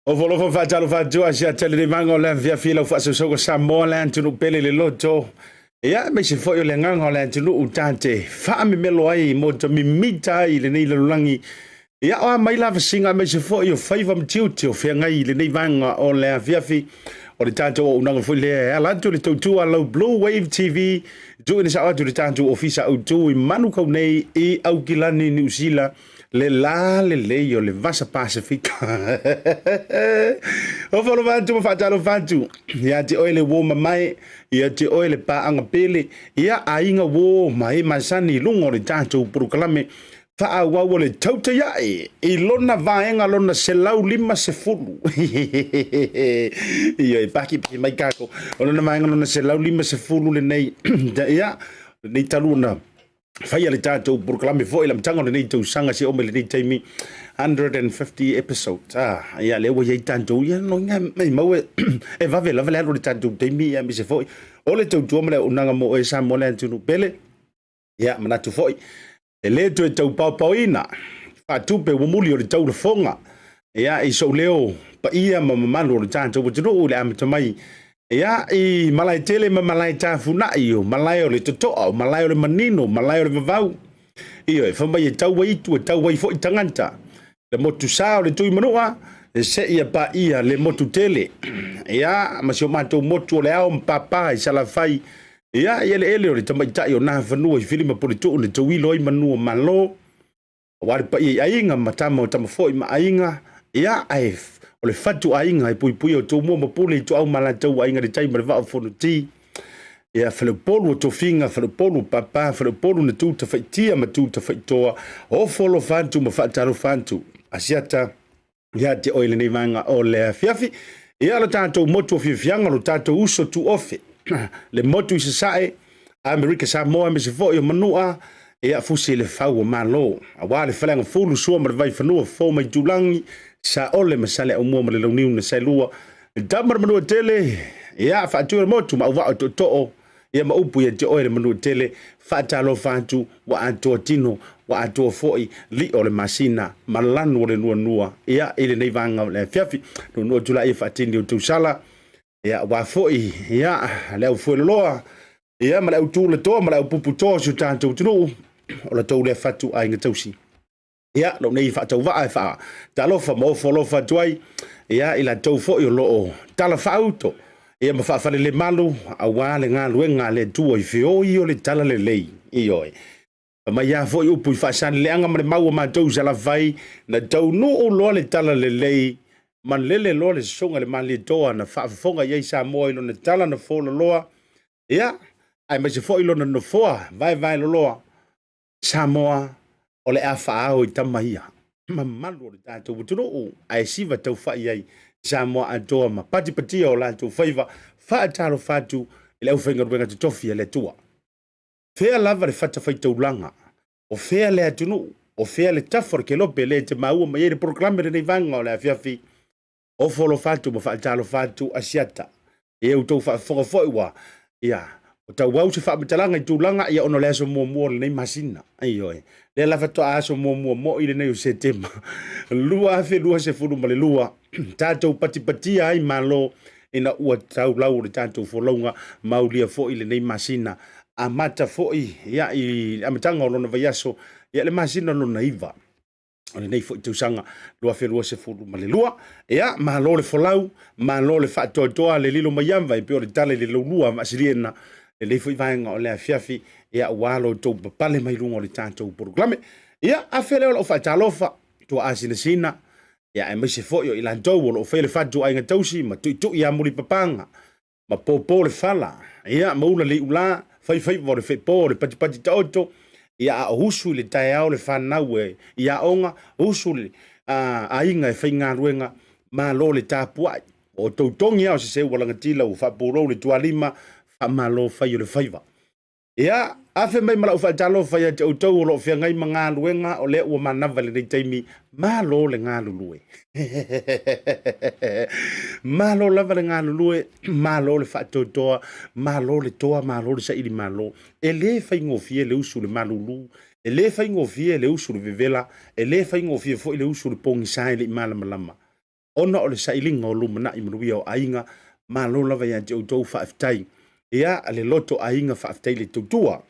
Ofo faatalofa atu a sia tele nei vaega o le afiafi i lau faasausauga Samoa le atunuu pele le loto. Ia, aemaise foi o le agaga o le atunuu ta te faamemelo ai mo ta mimita ai i lenei lalolagi. Ia, o a mai lavasiga aemaise foi o faiva ma tiute o feagai i lenei vaega o le afiafi o le tatou auaunaga foi lea e ala atu i le tautua a lau Blue Wave TV, tuuina sao atu i le tatou ofisa autu i Manukau nei i Aukilani, Niu Sila, le la lelei o le Vasa Pasefika. Ofo alofa atu ma faatalofa atu ia te oe le uo mamae, ia te oe le paaga pele, ia aiga uo ma e masani i luga o le tatou polokalame faaauau o le Tautai Ae i lona vaega lona 150. Ia e paki mai kākou. O lona vaega lona 150 lenei. Ia, lenei talu ona faia le tatou polokalame foi le amataga o lenei tausaga se ome lenei taimi 150 episodes. Ah, ia lea ua iai tatou ia no inga mai mau e e vave lava le alu o le tatou taimi ia aemaise foi o le tautua ma le auaunaga mo oe Samoa le atunuu pele. Ia manatu foi e le toe taupaopaoina faatupe ua muli o le taulafoga ia i sou leo paia ma mamalu o le tatou atunuu i le amata mai ia i malae tele ma malae tafunai, o malae o le totoa, o malae o le manino, o malae o le vavau. Ioe, fai mai e tau ai itu, e tau ai foi tagata. Le motu sa o le Tuimanua, e seia paia le motu tele. Ia, ma si o matou motu o le ao ma papa i Salafai. Ia, i eleele o le tamaitai o Nafanua i Filima Puletuu na tauilo ai manu o Malo. Aua le paia i aiga ma tama o tama foi ma aiga, ia, ae o le fatu aiga e puipuia o Tumua ma Pule i Ituau ma Alataua, Aiga i le Tai ma le Vaa o Fonoti. Ia, Faleupolu o Tofiga, Faleupolu o Papa, Faleupolu na tu tafaitia ma tu tafaitoa, ofo alofa atu ma faatalofa atu. Asiata ia te oe i lenei vaega o le afiafi. Ia, lo tatou motu o fiafiaga, lo tatou uso tuofe, le motu i Sasae, Amerika Samoa, aemaise foi o Manua, ia, fusi i le fau o Malo, aua le Faleagafulu, Sua ma le Vaifanua, Fofo ma Itulagi, Saole ma Saleaaumua ma le Launiu na Saelua, le Tama le Manuatele, ia, Faatui o le Motu ma Auvaa o Tootoo, ia ma upu ia te oe le Manuatele, faatalofa atu, ua atoa tino, ua atoa foi lio o le masina ma lanu o le nuanua, ia, i lenei vaega o le afiafi. Nuanua atu laia faatini o tausala, ia, aua foi, ia, le au fueloloa, ia, ma le au tulatoa ma le au puputoa o si o tatou atunuu, o la tou lea fatu aiga tausi. Ia, lou nei faatauvaa e faatalofa ma ofo alofa atu ai, ia, i latou foi o lo o talafaauto, ia, ma faafalelemalu, aua le galuega a le Atua i feoi o le talalelei. Ioe. Fai mai lava foi upu i Faasanileaga ma le mau a matou i Salafai, na taunuu loa le talalelei, ma lele loa le sosoga i le Malietoa na faafofoga i ai Samoa i lona tala na folaloa, ia, aemaise foi lona nofoa vaevaeloloa. Samoa, o le a faaao i tama ia, mamalu o le tatou atunuu, ae siva taufai ai Samoa atoa ma patipatia o latou faiva, faatalofa atu i le aufaigaluega totofi a le Atua. Fea lava le fatafaitaulaga, o fea le atunuu, o fea le tafa o le kelope lea e te maua mai ai le polokalame lenei vaega o le afiafi, ofo alofa atu ma faatalofa atu Asiata. Ia outou faafofoga foi ua, ia, o tauau se faamatalaga i tulaga, ia ona o le aso muamua o lenei masina. Ioe, lea la faatoa aso muamua moi lenei o Setema 2022, tatou patipatia ai Malo ina ua taulau o le tatou folauga maulia foi lenei masina. Amata foi, ia, i le amataga o lona vaiaso, ia, le masina lona 9 o lenei foi tausaga 2022. Ia, malo le folau, malo le faatoatoa, le lilo mai ava e pei o le tala i le laulua a Vaasiliena, lenei foi vaega o le afiafi, ia, ua lo outou papale mai luga o le tatou polokalame. Ia, afe lea o lau faatalofa, tuaasinasina, ia, aemaise foi o i latou o lo o faia le fatu aiga tausi ma tuitui ia mulipapaga, ma popo le fala, ia, ma ula le iulā, faifaiva o le feepo o le patipati taoto, ia, a o usu i le taeao le fanau e i aoga, usu le aiga e faigaluega, malo le tapuai. O outou togi lava o se seu ua lagatila ua faapulou le tualima, faamalo fai o le faiva. Ia, afe mai ma lau faatalofa ia te outou o lo o feagai ma galuega o lea ua manava i lenei taimi, malo le galulue. Malo lava le galulue, malo le faatoatoa, malo le toa, malo le saili malo. E le faigofie le usu i le malulu, e le faigofie le usu i le vevela, e le faigofie foi le usu i le pogisa e le i malamalama. Ona o le sailiga o lumanai manuia o aiga, malo lava ia te outou, faafetai. Ia, le loto aiga, faafetai le tautua.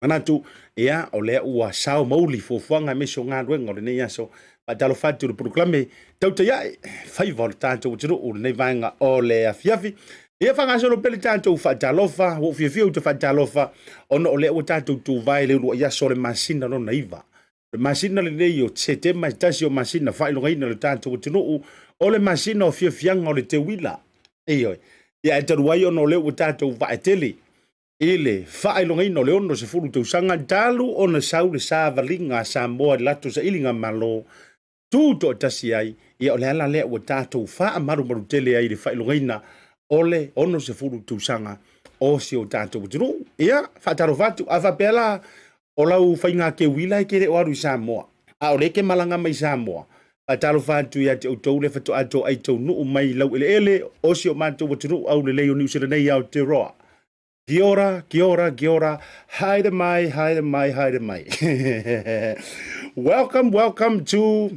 Manatu, ia, o lea ua sao mauli fuafuaga aemaise o galuega o lenei aso. Faatalofa atu i le polokalame Tautai Ae, faiva o le tatou atunuu i lenei vaega o le afiafi. Ia faagasolo pea le tatou faatalofa, ua ou fiafia ou te faatalofa, ona o lea ua tatou tuvae i le uluai aso o le masina lona iva. O le masina lenei o Setema e tasi o masina faailogaina le tatou atunuu, o le masina o fiafiaga o le teuila. Ioe. Ia ae talu ai ona o lea ua tatou vaetele i le faailogaina o le 60 tausaga talu ona sau le savaliga a Samoa i le latou sailiga malo tu toatasi ai, ia o le ala lea ua tatou faamalumalu tele ai i le faailogaina o le 60 tausaga o si o tatou atunuu. Ia, faatalofa atu, a faapea la o lau faiga teuila e te le o alu i Samoa, a o lea e te malaga mai i Samoa, faatalofa atu ia te outou le faatoa toai taunuu mai i laueleele o si o matou atunuu aulelei o Niu Sila nei Aotearoa. Kia ora, kia ora, kia ora, haere mai, haere mai, haere mai. Welcome, welcome to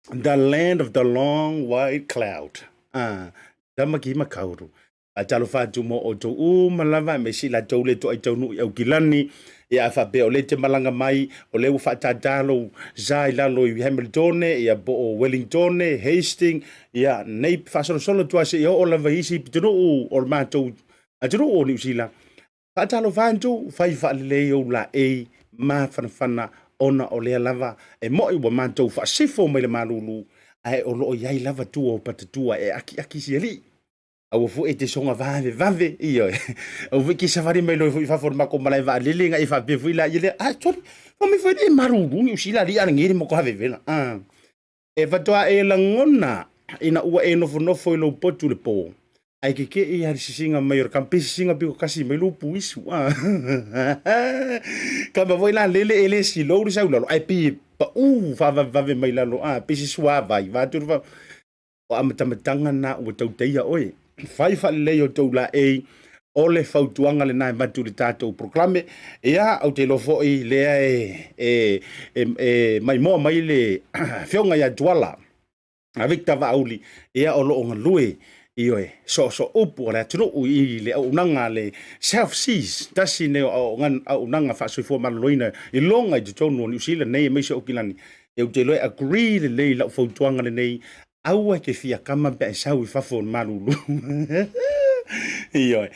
the land of the long white cloud. Ah, Tamaki Makaurau. Faatalofa atu mo outou uma lava, aemaise i latou le toai taunuu i Aukilani, ia a faapea o lea e te malaga mai, o lea ua faatātā lou sa i lalo i Hamiltone, ia po o Wellingtone, Hastings, ia nei faasolosolo atu lava seia oo lava i isi pitonuu o le matou atunuu o Niu Sila. Faatalofa atu, fai faalelei ou laei mafanafana ona o lea lava e mo'i ua matou faasifo mai le malulu, ae o lo o i ai lava tua o patatua e akiaki si alii. Aua foi e te soga vavevave, ioe. Aua foi e te savali mai loa foi i fafo o le matou malae vaalele na e faapea foi laia lea, ah, sorry, fai mai foi e malulu Niu Sila alii a lenei le matou havevela. Ah. E faatoa e lagona ina ua e nofonofo i lou potu i le pō, ae kekeʻi lava le sisiga mai o le kama, pe sisiga pito tasi mai lou puisu. Ah. Kama foi la lele e le silou le sau i lalo, ae pei e paʻū faavavevave mai lalo, ah, pei se suavai, vaeatu le O amatamataga na ua tautaia oe. Fai faalelei o tou laei, o le fautuaga lena e avatu i le tatou polokalame. Ia, ou te iloa foi lea e, e, e, e maimoa mai le afioga ia Tuala, a Victor Vaauli, ia o lo o galue, ioe, soosoo upu a le atunuu i le auaunaga a le South Seas, tasi lenei o auaunaga faasoifua maloloina i loga i totonu o Niu Sila nei aemaise o Aukilani. Ou te iloa e agree lelei lau fautuaga lenei, aua e te fia kama pe a e sau i fafo o le malulu. Ioe.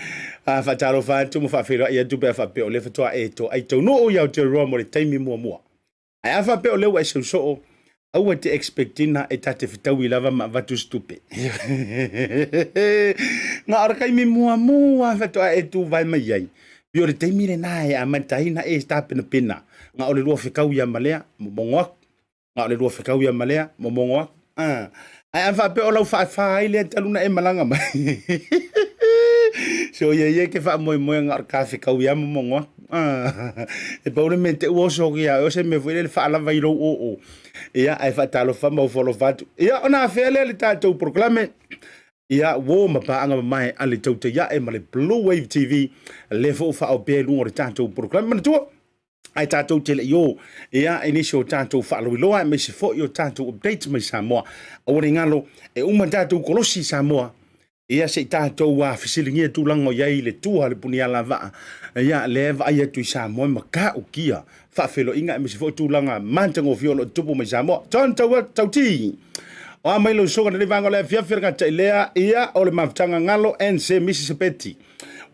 A faatalofa atu ma faafeiloai atu pe a faapea o lea faatoa e toai taunuu i Aotearoa mo le taimi muamua. Ae a faapea o lea ua e sau soo, aua e te expect ina e ta te fetaui lava ma avatu se tupe. Na o le taimi muamua faatoa e tuvae mai ai. Pei o le taimi lena e amata ai ona e tapenapena. Na o le lua fekau ia ma lea, momogo aku. Na o le lua fekau ia ma lea, momogo aku. Ah. Ae a faapea o lau faafa ai lea talu na e malaga mai. So ia ia ke faamoemoe na o le ka fekau ia momogo aku. Ah. E pau le mea te ua oso ia, o se mea foi lele faalava i lou oo. Ia, ae faatalofa ma ofo alofa atu. Ia, ona afea lea le tatou polokalame. Ia, uo ma paaga mamae a le Tautai Ae ma le Blue Wave TV, lea foi ua faaopea i luga o le tatou polokalame. Manatua, ae tatou te le i o, ia, i nisi o tatou faalauiloa, aemaise foi o tatou updates mai Samoa. Aua ne i galo, e uma tatou kolosi i Samoa, ia se i tatou fesiligia tulaga o i ai le tua a le puniala vaa, ia, lea e vaai atu i Samoa e matautia faafeiloaiga aemaise foi tulaga matagofie o lo o tutupu mai Samoa. John Tauti, o a mai lau susuga lenei vaega o le afiafi o le gatai lea, ia o le mafutaga galo NC Mississippi.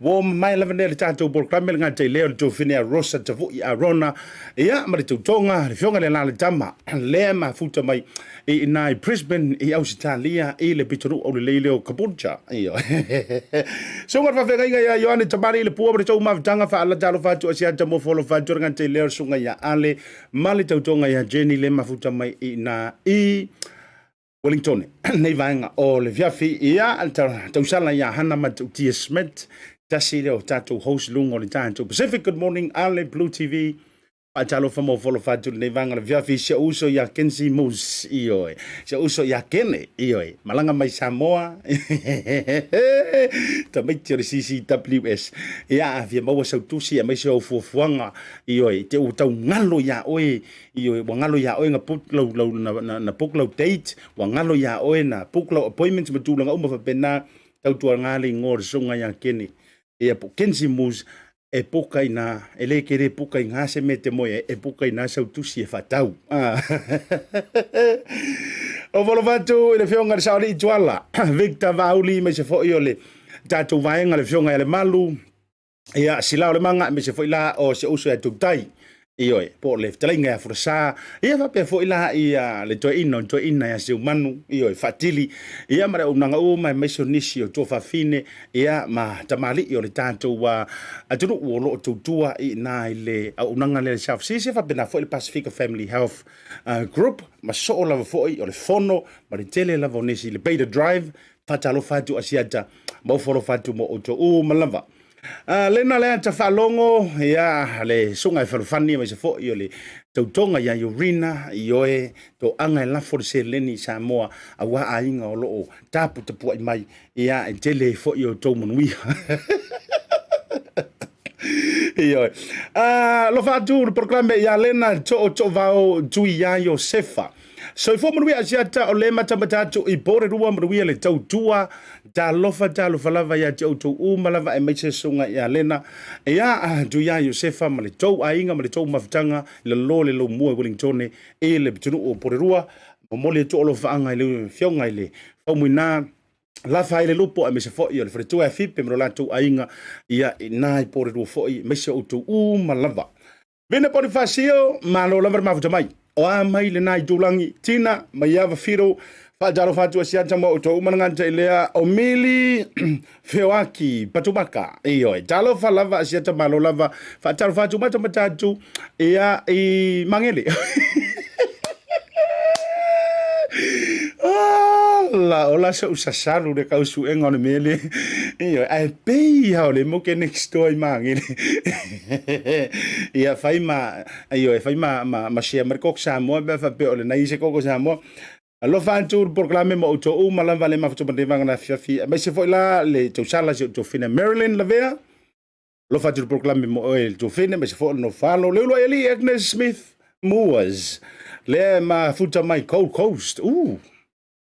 Ua mamae lava nei le tatou polokalame le gatai lea o le tuafine a Rosa Tavui Arona, ia ma le tautoga le afioga i le Alalatama lea mafuta mai i ina i Brisbane i Ausetalia i le pitonuu aulelei lea o Caboolture. Ia. Susuga le faafeagaiga ia Ioane Tamali i le pua ma le tou mafutaga faalata alofa atu Asiata mo alofa atu le gatai lea o le susuga ia Ale ma le tautoga ia Jenny le mafuta mai i ina i Wellington. Nei vaega o le fiafi ia tausala ia Hana Matautia Smith, tasi lea o tatou host luga o le tatou Pacific Good Morning Ale Blue TV. Faatalofa mo folofa atu lenei vaega o le afiafi i si ou uso ia Kenzie Moose, ioe, si ou uso ia Kene, ioe, malaga mai Samoa, tamaiti o le CCWS. Ia, a fia maua sau tusi aemaise ou fuafuaga, ioe, i te ua tau galo iā oe, ioe, ua galo iā oe na book lau, lau, na, na, na book lau date, ua galo iā oe na book lau appointments ma tulaga uma faapena, tautuaga le igoa o le susuga ia Kene, ia po Kenzie Moose, e puka ina, e le kele puka i ngā se me te moe e puka ina sau tusi e whatau. Ah. O Volovatu i le fionga le saoli i tuala, Victor Vauli me se foi o le tātou vaenga le fionga le malu, ia sila o le manga me se foi la o se uso e tautai. Ioe, po o le fetalaiga ia Furasā, ia faapea foi la ia le toeaina o le toeaina ia Seumanu, ioe, Faatili, ia ma le auaunaga uma aemaise o nisi o tuafafine, ia ma tamalii o le tatou atunuu o lo o tautua i ina i le auaunaga lea i le South Seas, ia faapena foi le Pasifika Family Health Group, ma soo lava foi o le fono ma le tele lava o nisi i le Beta Drive. Faatalofa atu Asiata, ma ofo alofa atu mo outou uma lava. Uh, lena lea ta faalogo ia le suga e falofani aemaise foi o le tautoga ia Iorina ioe toaga e lafo le seleni i Samoa auā aiga o loo taputapuai mai ia e tele ai foi o tou manuia. Ioe. Uh, lofa atu le programe ia Lena Too Toovao Tui ia Iosefa. Soifua manuia Asiata o le matamata atu i Porirua manuia le tautua. Talofa talofa lava ia te outou uma lava aemaise susuga ia Lena ia Tuia Iosefa ma le tou aiga ma le tou mafutaga i lalo le lomua i Wellingtone i le pitonuu o Porirua. Momoli atu alofaaga i le afioga i le Faumuina Lafa ai le lupo aemaise foi o le faletua ia Fipe ma lo latou aiga ia i na i Porirua foi aemaise outou uma lava. Vina Bonifasio, malo lava le mafuta mai. O a mai lena itulagi, Tina, Maiava Firo, faatalofa atu Asiata ma outou uma le gata i lea, o Mili Feoaki, Patumaka, ioe, talofa lava Asiata malo lava, faatalofa atu matamata atu, ia i Magele. Ala, ola so'u sasalu le kausuega o le mea lea. Ioe, ae pei lava o le mo ke next door i Magele. Ia fai ma ioe, fai ma ma ma share mai le koko Samoa pe a faapea o lenei se koko Samoa. Alofa atu le polokalame ma outou uma lava le mafuta ma le afiafi aemaise foi la le tausala si outou fine Marilyn Lavea. Alofa atu le polokalame mo oe le tuafine aemaise foi o le nofalo le uluai alii Agnes Smith Moores lea e mafuta mai Gold Coast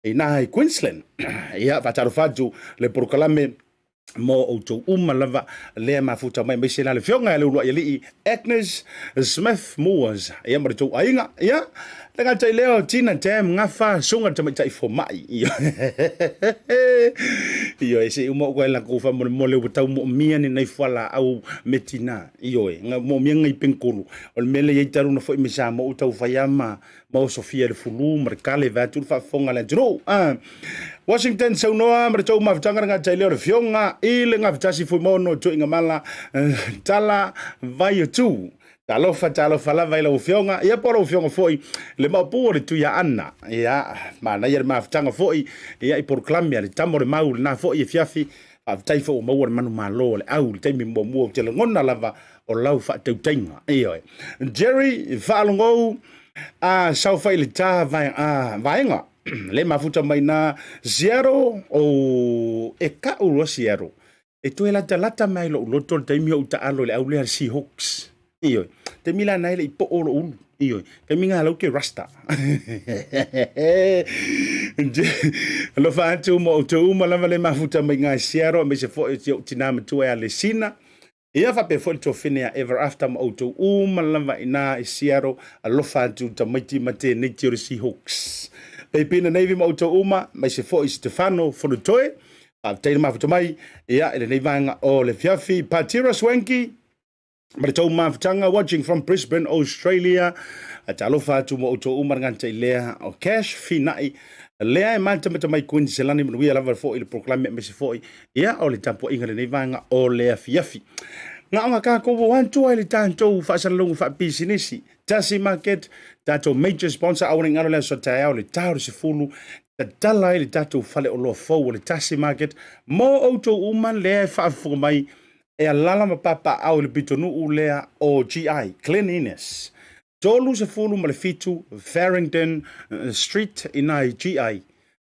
ina i Queensland. Ia faatalofa atu le polokalame mo outou uma lava lea mafuta mai aemaise la le afioga ia le uluai alii Agnes Smith Moores ia ma le tou aiga. Ia le gata i lea o Tina Tam Gafa suga le tamaitai fomai. Ioe, se i uma ou la kou faamolemole ua tau moomia ni nai fualaau me tina. Ioe, nga moomia ngai penkulu. O le mea lea i ai talu na foi mai Samoa ua tau fai lava ma ma osofia i le fulu ma le kale vaeatu le faafofoga a le atunuu. Ah. Washington saunoa ma le tou mafutaga le gata i lea o le fioga i le gafatasi Fuimaono Tuigamala Tala Vaiutu. Talofa, talofa lava i lau Afioga, ia po o lau Afioga foi le maopu o le Tuiaana. Ia, manaia le mafutaga foi, ia i polokalame a le tama o le mau lena foi afiafi. Faafetai foi ua maua le manumalo o le au i le taimi muamua ou te lagona lava o lau faatautaiga. Ioe. Jerry Faalogou, a saofai i le ta vaega le mafuta mai na Seattle, o e ka'u loa Seattle. E toe latalata mai lou loto le taimi o ou taalo i le au lea le Seahawks. Ioe. Taimi la na e le i poo lou ulu. Ioe. Taimi nga lau ke rasta. Alofa atu mo outou uma lava le mafuta mai ngai Seattle aemaise foi o si ou tinā matua ia Lesina. Ia faapea foi le tuafine ia Ever After ma outou uma lava i ina i Seattle. Alofa atu tamaiti ma tēneiti o le Seahawks. Peipina Navy ma outou uma, aemaise foi Stefano Fonotoe. Faafetai le mafuta mai ia i lenei vaega o le afiafi. Patira Swanky ma le tou mafutaga watching from Brisbane, Australia. Talofa atu mo outou uma le gata i lea o Cash Finai lea e matamata mai Queensland manuia lava foi le polokalame aemaise foi ia o le tapuaiga lenei vaega o le afiafi. Gaoga kākou o atu ai le tatou faasalalauga faapisinisi. Tasi Market, tatou major sponsor aua ne i galo le aso taeao le ta o le 10 tatala ai le tatou faleoloa fou o le Tasi Market mo outou uma lea e faafofoga mai. E alala ma papaau i le pitonuu lea o GI, Glen Innes, 37 Farringdon Street i ina i GI,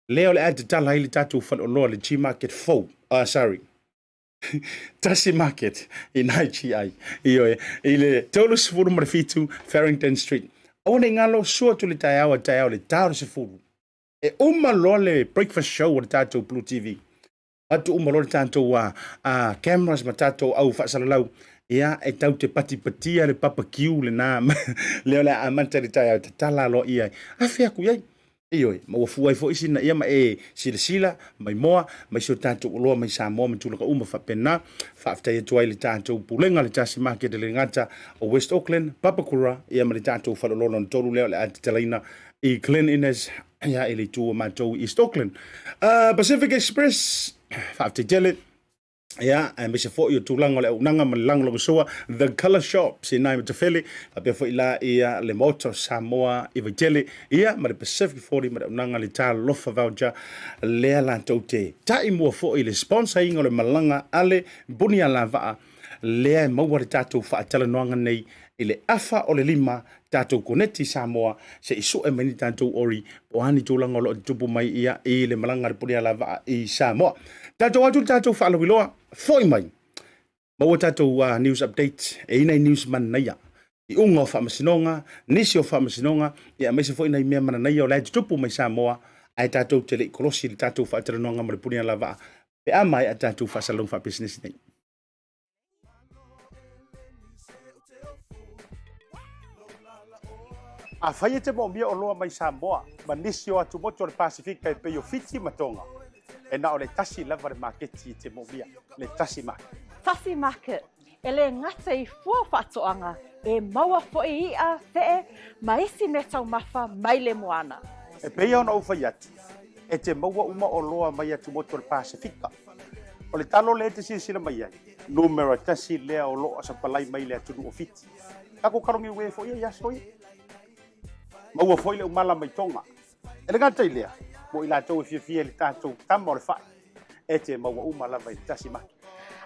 lea o le a tatala ai le tatou faleoloa le G-Market fou, sorry, Tasi Market i ina i GI, ioe, i le 37 Farringdon Street. Aua ne i galo, sua atu le taeao a taeao i le ta o le 10. E uma loa le breakfast show a le tatou Blue TV. Atu uma loa le tatou cameras ma tatou au faasalalau, ia, e tau te patipatia le barbecue lena lea o le a amata i le taeao, tatala aloaia ai. Afe atu i ai. Ioe, ma ua fua ai foi sina ia ma e silasila mai moa mai si o tatou oloa mai Samoa ma tulaga uma faapena. Faafetai atu ai i le tatou Pulega le Tasi Market e le gata o West Auckland, Papakura, ia ma le tatou faleoloa lona tolu lea o le a tatalaina i Glen Innes ia i le itu o matou i East Auckland. Pacific Express, faafetai tele. Ia, aemaise foi o tulaga o le auaunaga ma le lagolagosua The Colour Shop Sinai Matafele, faapea foi la ia le Maota o Samoa i Vaitele, ia ma le Pacific 40 ma le auaunaga le Talofa Voucher, lea latou te taimua foi i le sponsor ina o le malaga a le Bunialavaa, lea e maua le tatou faatalanoaga nei i le afa o le lima tatou koneti i Samoa se i sue mai ni tatou ori po o a ni tulaga o lo o tutupu mai ia i le malaga a le Punialavaa i Samoa. Tatou atu le tatou faalauiloa, foi mai, maua tatou news update, e i ai nai news mananaia, iuga o faamasinoga, nisi o faamasinoga, ia aemaise foi nai mea mananaia o la e tutupu mai Samoa, ae tatou te le i kolosi le tatou faatalanoaga ma le Punialavaa pe a maea tatou faasalalauga faapisinisi nei. Afai e te moomia oloa mai Samoa ma nisi o atumotu o le Pasefika e pei o Fiti ma Tonga, e na o le tasi lava le maketi e te moomia, le Tasi Market. Tasi Market, e le gata i fua o faatoaga, e maua foi i'a, fe'e, ma isi meataumafa mai le moana. E pei ona ou fai atu, e te maua uma oloa mai atumotu o le Pasefika. O le talo lea e te silasila mai ai, numera tasi lea o lo o sapalai mai le atunuu o Fiti. Tatou kalogiue foi ia i aso ia. Maua foi le umala mai Tonga. E le gata i lea, mo i latou e fiafia i le tatou tama o le fai, e te maua uma lava i le tasi maki.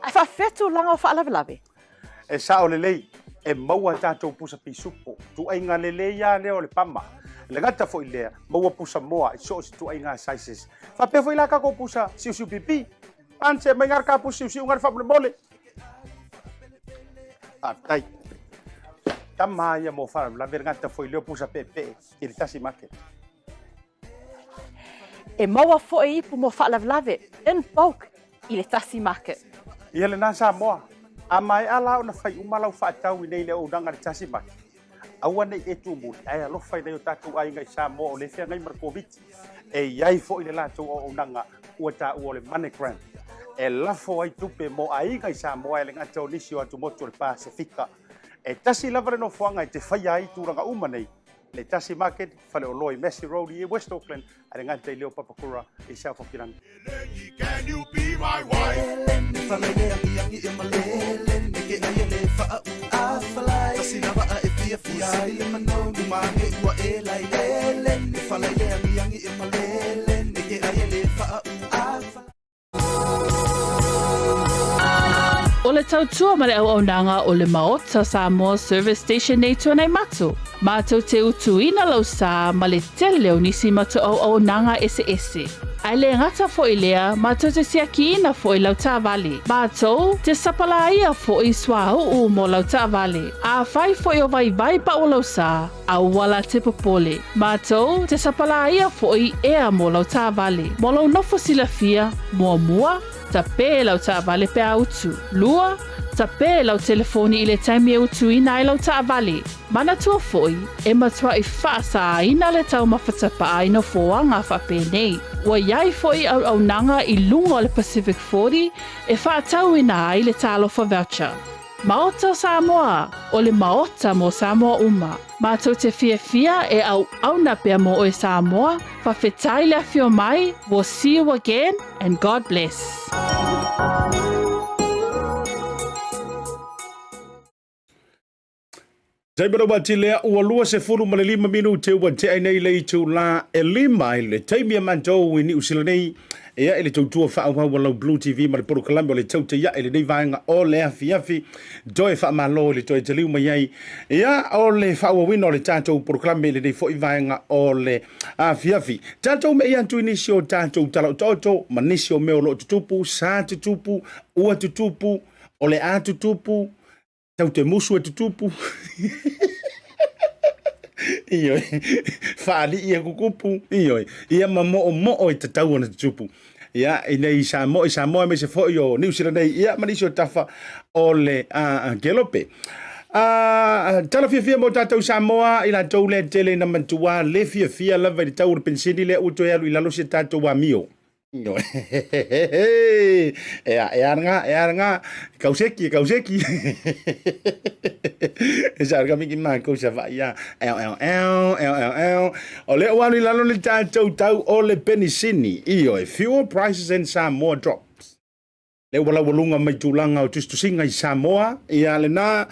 Ae faafefea tulaga o faalavelave? E sao lelei, e maua tatou pusa pisupo, tuaiga lelei lava lea o le pama. E le gata foi i lea, maua pusa moa i so o se tuaiga sizes. Faapea foi la tatou pusa siusiu pipi. Ance mai ngā ka pusa siusiu ngā faamolemole. Faafetai. Tama ia mo faalavelave le gata foi lea o pusa peepee i le tasi market. E maua foi ipu mo faalavelave in bulk i le tasi market. Ia lena Samoa, a maea la ona fai uma lau faatau i nei le auaunaga i le tasi market, aua ne i e tumuli ae alofa i nai o tatou aiga i Samoa o lea e feagai ma le Koviti. E i ai foi le latou auaunaga ua taua o le MoneyGram e lafo ai tupe mo aiga i Samoa e le gata o nisi o atumotu o le Pasefika. E tasi lava le nofoaga e te faia ai tulaga uma nei, le Tasi Market, faleoloa i Massey Road i West Auckland, a le gata i lea o Papakura i South Hokiland. O le tautua ma le auaunaga o le Maota Samoa Service Station nei Tuanaimato, mātou te utuina lau sā ma le tele o nisi matou auaunaga eseese. Ae le gata foi lea, mātou te siakiina foi lau taavale. Mātou te sapalāia foi suauu mo lau taavale. Afai foi o vaivai pau lau sā, Aua la te popole. Mātou te sapalāia foʻi ea mō lau taavale. Mō lou nofo silafia, muamua, tapē lau taavale pe a utu. Lua, tapē lau telefoni i le taimi e utuina ai lau taavale. Manatua foʻi, e matuaʻi faasāina le taumafa tapaa i nofoaga faapenei. Ua iai foʻi auaunaga i luga o le Pacific 40 e faatauina ai le Talofa Voucher. Maota o Samoa, o le Maota mo Samoa uma. Matou te fiafia e auauna pea mo oe Samoa, fawhetai le afio mai, we'll see you again and God bless. Taimi ua tilea ua 25 minute ua tea ai nei le itulā e lima i le taimi a matou i Niu Sila nei. Ia, i le tautua faaauau a lau Blue TV ma le polokalame o le Tautai Ae i lenei vaega o le afiafi, toe faamalo i le toe taliu mai ai. Ia, o le faaauauina o le tatou polokalame i lenei foi vaega o le afiafi. Tatou me'i atu i nisi o tatou talaotaoto ma nisi o mea o lo o tutupu, sa tutupu, ua tutupu, o le a tutupu, tau te musu e tutupu. Ioe, faalii e kukupu, ioe, ia ma moomoo e tatau ona tutupu. Ia, i nei Samoa, i Samoa aemaise foi o Niu Sila nei, ia ma nisi o tafa o le kelope. Tala fiafia mo tatou Samoa i latou lea tele ina matua le fiafia lava i le tau o le penisini lea ua toe alu i lalo si a tatou amio. E a, e a nga, e a nga, kauseki, kauseki. E sa ka miki ma ko sa va ia. Eo eo eo eo eo eo. O le ua alu i lalo le tatou tau o le penisini. Ioe, fuel prices in Samoa drops. Le ua laualuga mai tulaga o tusitusiga i Samoa, ia lena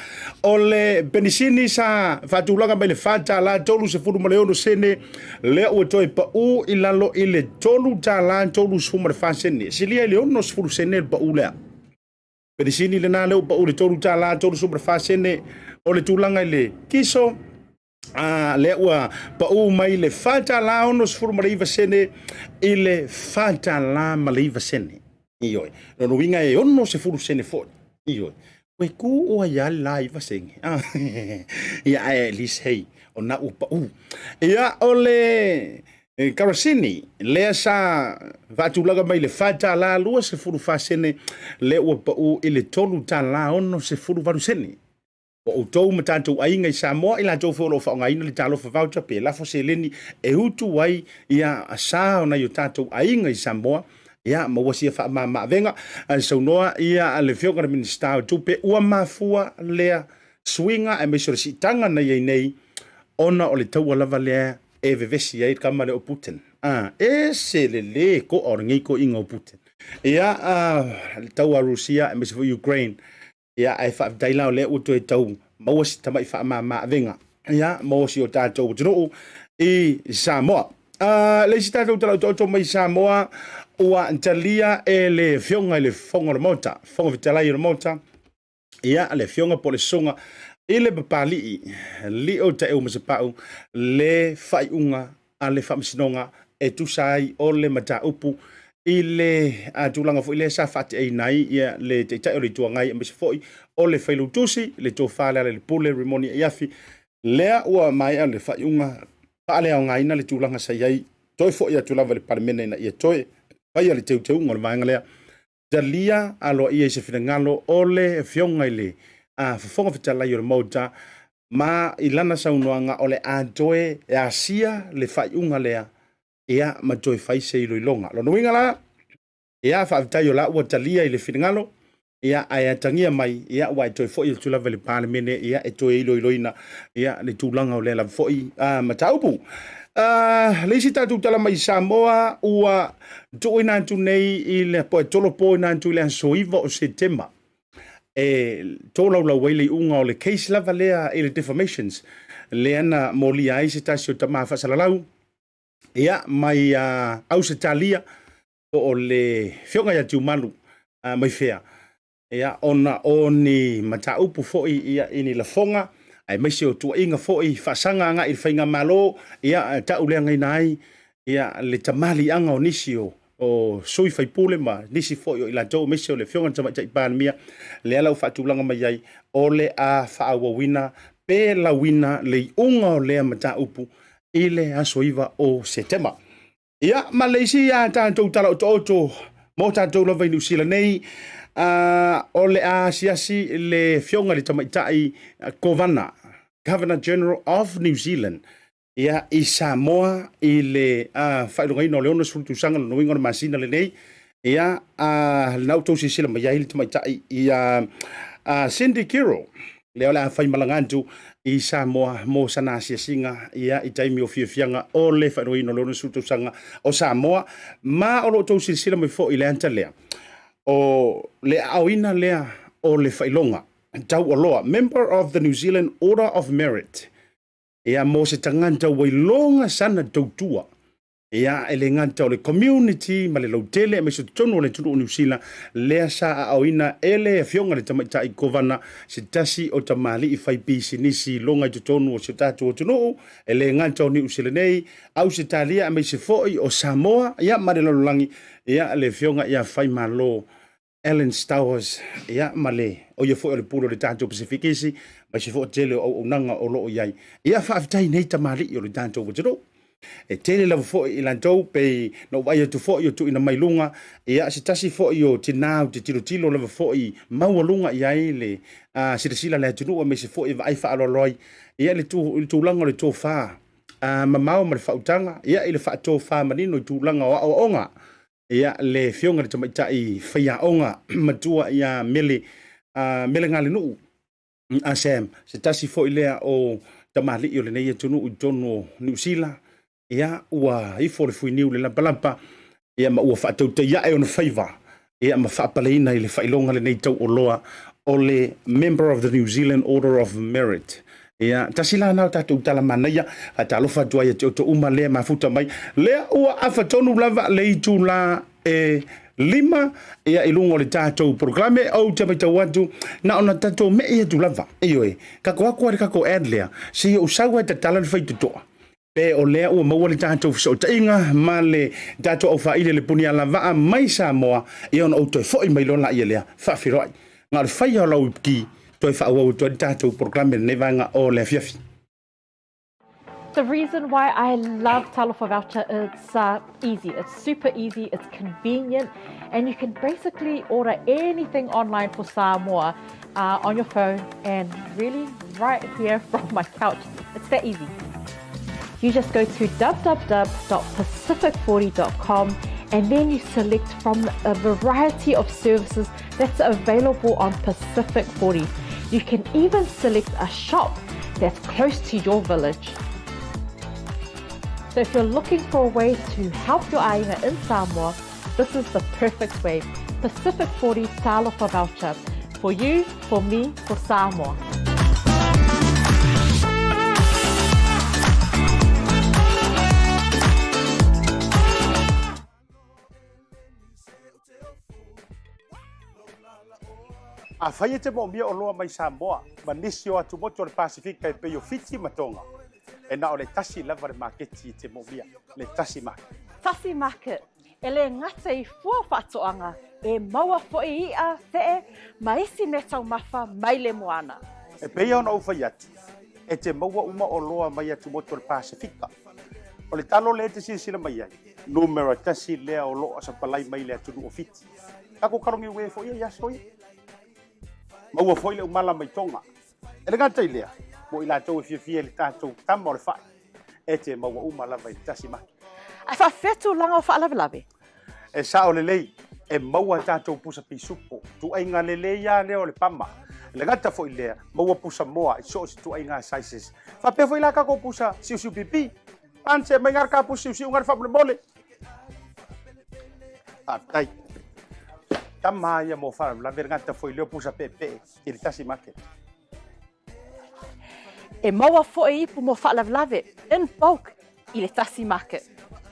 o le penisini sa faatulaga mai le $4.36 sene, lea ua toe pau i lalo i le $3.34 sene. Silia i le 60 sene le pau lea. Penisini lena lea ua pau i le $3.34 sene. O le tulaga i le kiso, a lea ua pau mai le $4.69 sene i le $4.09 sene. Ioe. Lona uiga e 60 sene foi. Ioe. Ue ku ua ia le la iva sene. Ah. Ia ae at least hey, o na ua pau. Ia o le karasini lea sa faatulaga mai le $4.24 sene lea ua pau i le $3.68 sene. O outou ma tatou aiga i Samoa, i latou foi o lo o faaaogaina le Talofa Voucher pe lafo seleni e utu ai ia sa o nai o tatou aiga i Samoa, ia maua sia faamama-avega. Ae saunoa ia le Afioga i le Minisita o Tupe, ua mafua lea suiga aemaise o le siitaga na i ai nei ona o le taua lava lea e vevesi ai le tama lea o Putin. Ah, ese le le to'a o lenei toeaina o Putin. Ia, le taua a Rusia aemaise foi Ukraine. Ia, ae faafetai la o lea ua toe tau maua si tamai faamama avega, ia, mo si o tatou atunuu i Samoa. Le isi tatou talautaoto mai Samoa ua talia e le Afioga i le Fofoga o le Maota, Fofoga Fetalai o le Maota, ia, le Afioga po o le Susuga i le Papalii Lio Taeu Masepau le faaiuga a le Faamasinoga e tusa ai o le mataupu i le tulaga foi lea sa faateaina ai le Taitai o le Itu Agai aemaise foi o le Failautusi, le Tofa Lealailepule Rimoni Aiafi, lea ua maea le faaiuga faaleaogaina le tulaga sa i ai, toe foi atu lava i le Palemene ina ia toe faia le teuteuga o le vaega lea. Talia aloaia i se finagalo o le Afioga i le Fofoga Fetalai o le Maota ma i lana saunoaga o le a toe asia le faaiuga lea, ia, ma toe fai se iloiloga. Lona uiga la, ia, faafetai o la ua talia i le finagalo, ia, ae atagia mai, ia, ua e toe foi atu lava i le Palemene, ia, e toe iloiloina, ia, le tulaga o lea lava foi mataupu. Le isi tatou tala mai Samoa ua tuuina atu nei i le po e tolopoina atu i le aso 9 o Setema e tolaulau ai le iuga o le case lava lea i le defamations lea na molia ai se tasi o tama faasalalau, ia, mai Ausetalia, po o le Afioga ia Tiumalu mai fea, ia, ona o ni mataupu foi, ia, i ni lafoga aemaise o tuuaiga foi faasaga agai i le faigamalo, ia, tauleagaina ai, ia, le tamaliiaga o nisi o sui faipule ma nisi foi o i latou, aemaise o le Afioga i le Tamaitai Palemia, lea la ua faatulaga mai ai o le a faaauauina pe lauina le iuga o lea mataupu i le aso 9 o Setema. Ia, ma le isi a tatou tala otooto mo tatou lava i Niu Sila nei, o le a asiasi le Afioga i le Tamaitai Kovana, Governor General of New Zealand, ia, i Samoa i le faailogaina o le 60 tausaga, lona uiga o le masina lenei. Ia, lena ua outou silasila mai ai le tamaitai ia Cindy Kiro, lea o le a faimalaga atu i Samoa mo sana asiasiga, ia, i taimi o fiafiaga o le faailogaina o le 60 tausaga o Samoa. Ma o lo o outou silasila mai foi i le ata lea, o le aaoina lea o le faailoga taualoa, Member of the New Zealand Order of Merit, ia, mo se tagata ua iloga sana tautua. Ia, e le gata o le community ma le lautele aemaise totonu o le atunuu o Niu Sila, lea sa aaoina e le Afioga i le Tamaitai Kovana se tasi o tamalii fai pisinisi iloga i totonu o si o tatou atunuu, e le gata o Niu Sila nei, Ausetalia aemaise foi o Samoa, ia ma le lalolagi, ia le Afioga ia Faimalo Alan Stowers, ia ma le, o ia foi o le pule o le tatou Pasifikisi, aemaise foi o tele o auaunaga o lo o i ai. Ia faafetai nei tamalii o le tatou atunuu. E tele lava foi i latou pei na ou vaai atu foi o tuuina mai luga, ia se tasi foi o tina ou te tilotilo lava foi maualuga i ai le uh, silasila a le atunuu aemaise foi e vaai faaaloalo ai ia le, tu, le tulaga o le tofa uh, mamao ma le faautaga ia i le faatofa manino i tulaga o aoaoga Ia, le Afioga i le Tamaitai Faiaoga Matua ia Mele, uh, Mele Galenuu, a Sam, se tasi foi lea o tamalii o lenei atunuu i totonu o Niu Sila, ia, ua ifo le fuiniu le lapalapa, ia, ma ua faatautai ae ona faiva, ia, ma faapaleina i le faailoga lenei tauoloa o le Member of the New Zealand Order of Merit. Ia, tasi la na o tatou tala manaia, faatalofa atu ai ia te outou uma lea mafuta mai, lea ua afa tonu lava le itula e lima ia i luga o le tatou polokalame, ou te matau atu, na ona tatou me'i atu lava, ioe, kako aku ai le kako ad lea, se i ou sau ai tatala le faitotoa, Pe o lea ua maua le tatou fesootaiga ma le tatou aufaaili le punialavaa mai Samoa, ia ona ou toe foi mai loa laia lea, faafeiloai. Na o le faia o lau ki, toe faaauau atu ai le tatou polokalame i lenei vaega o le afiafi. The reason why I love Talofa Voucher it's uh, easy. It's super easy, it's convenient, and you can basically order anything online for Samoa uh, on your phone and really right here from my couch. It's that easy. You just go to www.pacific40.com and then you select from a variety of services that's available on Pacific 40. You can even select a shop that's close to your village. So if you're looking for a way to help your aiga in Samoa, this is the perfect way. Pacific 40 Talofa Voucher. For you, for me, for Samoa. Afai e te moomia oloa mai Samoa ma nisi o atumotu o le Pasifika e pei o Fiti ma Tonga, e na o le tasi lava le maketi e te moomia, le Tasi Market. Tasi Market, e le gata i fua faatoaga, e maua foi i'a, fe'e, ma isi meataumafa mai le moana. E pei ona ou fai atu, e te maua uma oloa mai atumotu o le Pasifika. O le talo lea e te silasila mai ai, numera tasi lea o lo o sapalai mai le atunuu o Fiti. Takou kalogiue foi ia i aso ia. Maua foi le umala mai Tonga. E le gata i lea, mo i latou e fiafia i le tatou tama o le fai, e te maua uma lava i le tasi maki. Ae faafefea tulaga o faalavelave? E sao lelei, e maua tatou pusa pisupo, tuaiga lelei a lea o le pama. E le gata foi i lea, maua pusa moa i so o se tuaiga sizes. Faapea foi la takou pusa siusiu pipi. Panse mai ngā ka pusa siusiu ngā faamolemole. Faafetai. Tama ia mo faalavelave le gata foi lea o pusa peepee i le tasi market. E maua foi ipu mo faalavelave in bulk i le tasi market.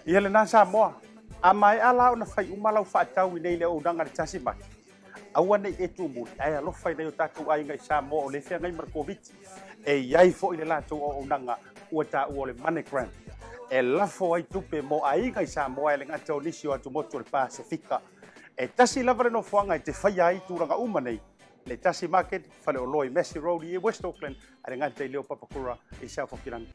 Ia lena Samoa, a maea la ona fai uma lau faatau i nei le auaunaga i le tasi market, aua ne i e tumuli, ae alofa i nai o tatou aiga i Samoa o lea e feagai ma le Koviti. E i ai foi le latou auaunaga ua taua o le MoneyGram, e lafo ai tupe mo aiga i Samoa e le gata o nisi o atumotu o le Pasefika. E tasi lava le nofoaga e te faia ai tulaga uma nei, le Tasi Market, faleoloa i Massey Road i West Auckland, a le gata i leo Papakura i South Hokirangi.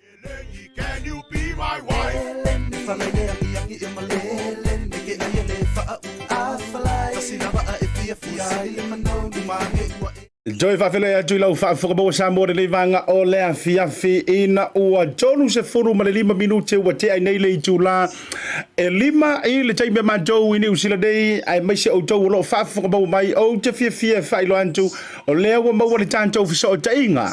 Toe faafeiloai atu i lau faafofoga maua Samoa lenei vaega o le afiafi ina ua 35 minute ua tea ai nei le itula e lima i le taimi a matou i Niu Sila nei, aemaise outou o lo o faafofoga maua mai, ou te fiafia e faailoa atu o lea ua maua le tatou fesootaiga.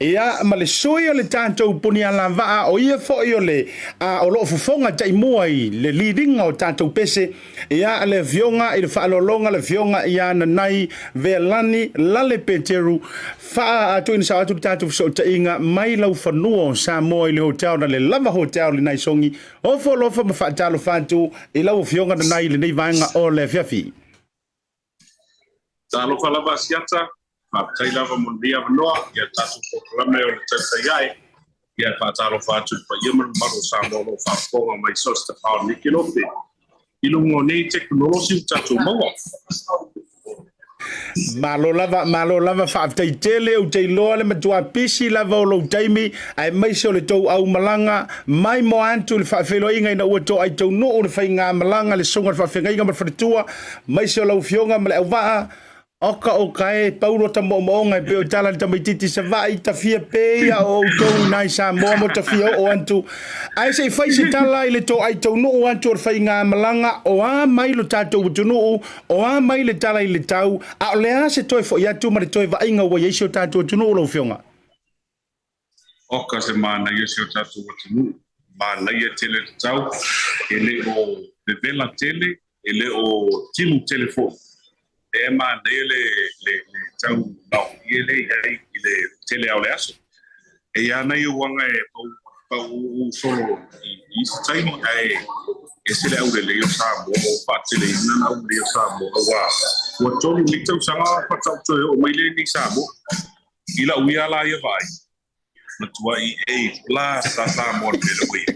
Ia, ma le sui o le tatou punialavaa, o ia foi o le a, o lo o fofoga taimua i le liliga o tatou pese, ia, le afioga i le faaaloaloga, le afioga ia Nanai Vealani Lale Peteru, faa tuuina sao atu le tatou fesootaiga mai laufanua o Samoa i le hotel na le Lava Hotel i Naisogi. Ofo alofa ma faatalofa atu i lau afioga Nanai i lenei vaega o le afiafi. Talofa lava Asiata, faafetai lava mo lenei avanoa i a tatou polokalame o le tautai ae. Ia e faatalofa atu i le paia ma le mamalu o Samoa o lo o faafofoga mai so o se tafa o lenei kelope i luga o nei tekonolosi ua tatou maua. Malo lava, malo lava, faafetai tele, ou te iloa le matua pisi lava o lou taimi, aemaise o le tou aumalaga mai moa atu i le faafeiloaiga ina ua toai taunuu le faigamalaga le susuga i le faafeagaiga ma le faletua, aemaise o lau afioga ma le auvaa, Oka oka e, pau lota moomooga e pei o tala le tamaititi Savaii, tafia pea o outou i nai Samoa mo tafia oo atu. Ae se i fai se tala i le toai taunuu atu o le faigamalaga, o a mai lo tatou atunuu, o a mai le tala i le tau, a o le a se toe foi atu ma le toe vaaiga ua i ai si o tatou atunuu lau afioga? Oka se manaia si o tatou atunuu, manaia tele le tau, e le o vevela tele, e le o timu tele foi. Lea e manaia le le le tau laoie lea i ai i le tele lava o le aso. E i ai lava nai uaga e pau pauuu solo i isi taimi, ae ese le aulelei o Samoa, ua faateleina le aulelei o Samoa, aua ua tolu nei tausaga faatoa ou toe oo mai lea i Samoa. I lau ia la ia vaai, matuai A plus a Samoa le mea lea ua i ai.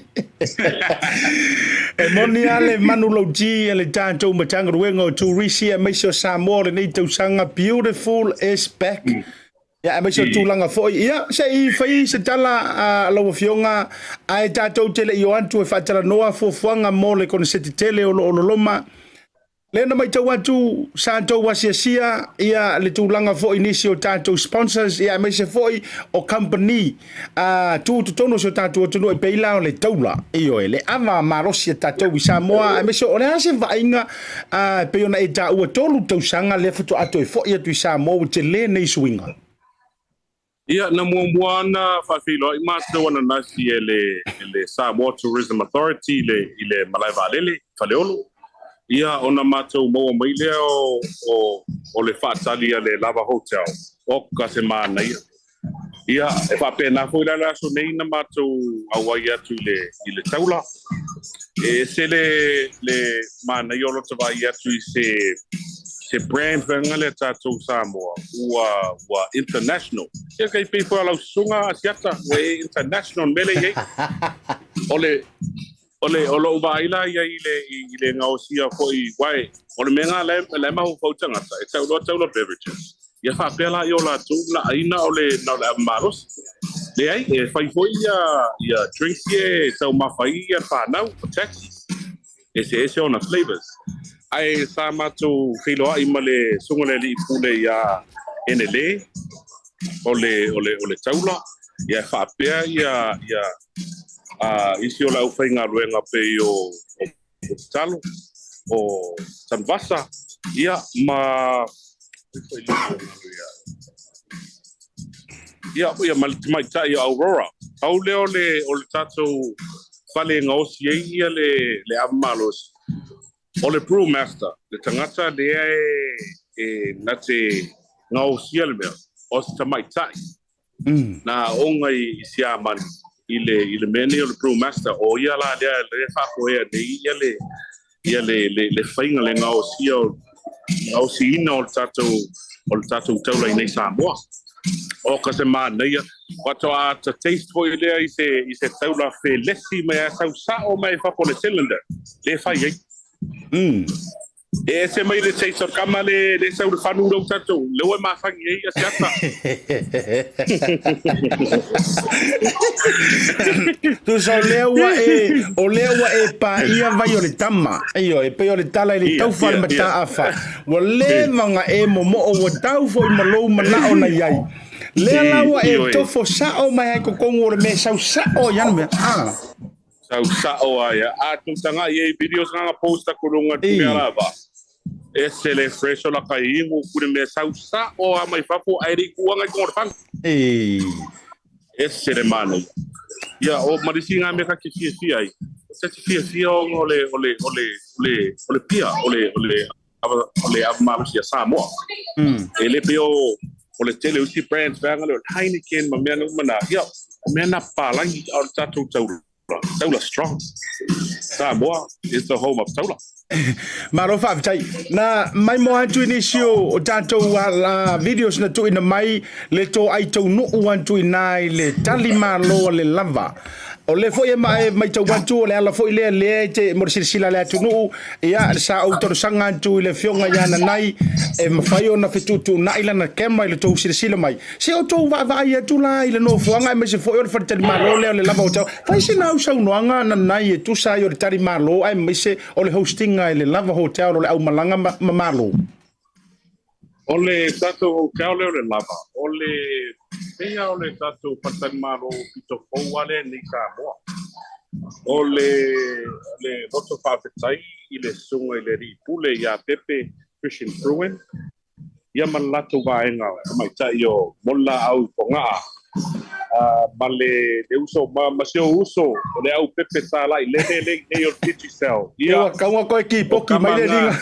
E moni lava le manulauti a le tatou Matagaluega o Turisi aemaise o Samoa o lenei tausaga, Beautiful is back. Ia, aemaise o tulaga foi. Ia, se i fai se tala a lau Afioga, ae tatou te le i o atu e faatalanoa fuafuaga mo le koneseti tele o lo o loloma. Lea na matau atu sa tou asiasia ia le tulaga foi i nisi o tatou sponsors ia aemaise foi o company a tu totonu o si o tatou atunuu e pei la o le taula, ioe, le ava malosi a tatou i Samoa aemaise o le a se vaaiga a pei ona e taua 3 tausaga lea faatoa toe foi atu i Samoa ua tele nei suiga. Ia, na muamua ona faafeiloai matou ananafi e le e le Samoa Tourism Authority i le i le malae vaalele i Faleolo. Ia, ona matou maua mai lea o o o le faatali a le Lava Hotel. Oka se manaia. Ia, e faapena foi la le aso nei na matou auai atu i le i le taula. E ese le le manaia o lota vaai atu i se se brand faiga lea tatou Samoa ua ua international. Ia kai pei foi o lau susuga Asiata ua e international le mea lea i ai. O le o le o lou vaai la i ai i le i le gaosia foi uae o le mea lena la la e mafaufau tagata e tau loa taula beverages. Ia faapea la i o latou na ai na o le na o le ava malosi. Leai, e fai foi ia ia drinks ia e taumafa ai ia fanau o taxis. Eseese ona flavors. Ae sa matou feiloai ma le susuga i le alii pule ia Enele o le o le o le taula, ia e faapea ia ia isi o le aufaigaluega pei o o Tatalo, o Tanuvasa, ia ma ia, ia ma le tamaitai o Aurora. Pau lea o le, o le tatou fale e gaosi ai ia le, le ava malosi, o le brewmaster, le tagata lea e, e na te gaosia le mea, o se tamaitai. Na aoga i Siamani i le i le mea nei o le brewmaster, o ia la lea lea e faafoea nei ia le ia le le le faiga le gaosia o gaosiina o le tatou o le tatou taula i nei Samoa. Oka se manaia, faatoa ta taste foi lea i se i se taula felesi mai a sau sao mai fafo le cylinder le fai ai. E ese mai le taste o le kama le le sau le fanu lou tatou le ua mafangi ai ia siata. Tusa o lea ua e o lea ua e paia vai o le tama. Ioe, e pei o le tala i le taufa le mataafa. Ua leva ona e momoo ua tau foi ma lou manao na i ai. Lea la ua e tofo sao mai ai totonu o le mea e sau sao ai ana mea. Ah. Sau sao a ia. A tou tagai i ai videos nga post aku lunga te mea lava. Ese le fresh o la kai ingu kure mea sau sao a mai fafo ai ri kuanga i kongo fang. Ei. Ese le manaia. Ia, o ma le isi na mea ta te fiafia ai, ta te fiafia ona o le, o le, o le, o le, o le pia, o le, o le, o le ava malosi a Samoa. E le pei o, o le tele o isi brands vaega lea o le Heineken ma mea uma na, ia, o mea na papalagi, a o le tatou taula, taula strong. Samoa is the home of taula. Malo faafetai. Na maimoa atu i nisi o tatou videos na tuuina mai le toai taunuu atu i na i le tali malo a le lava. O le foi e matau atu o le ala foi lea lea e te mo le silasila a le atunuu, ia sa ou talosaga atu i le afioga ia Nanai e mafai ona fetuutuunai lana camera i le tou silasila mai. Se o tou vaavaai atu la i le nofoaga aemaise foi o le faletalimalo lea o le lava hotel. Fai sina au saunoaga Nanai e tusa ai o le talimalo aemaise o le hostinga i le lava hotel o le aumalaga ma malo. O le tatou hotel lea o le lava, o le pei lava o le tatou faletalimalo pito fou lava lea nei i Samoa. O le le loto faafetai i le susuga i le Alii Pule ia Pepe Christian Fruin, ia ma le latou vaega tamaitai o Molilaau i Fogaa, ma le uso, ma si ou uso o le au pepe tāla'i lele lea i nei o le Digicel. Ia, Ua kaua koe o tipoti mai kama le na. liga.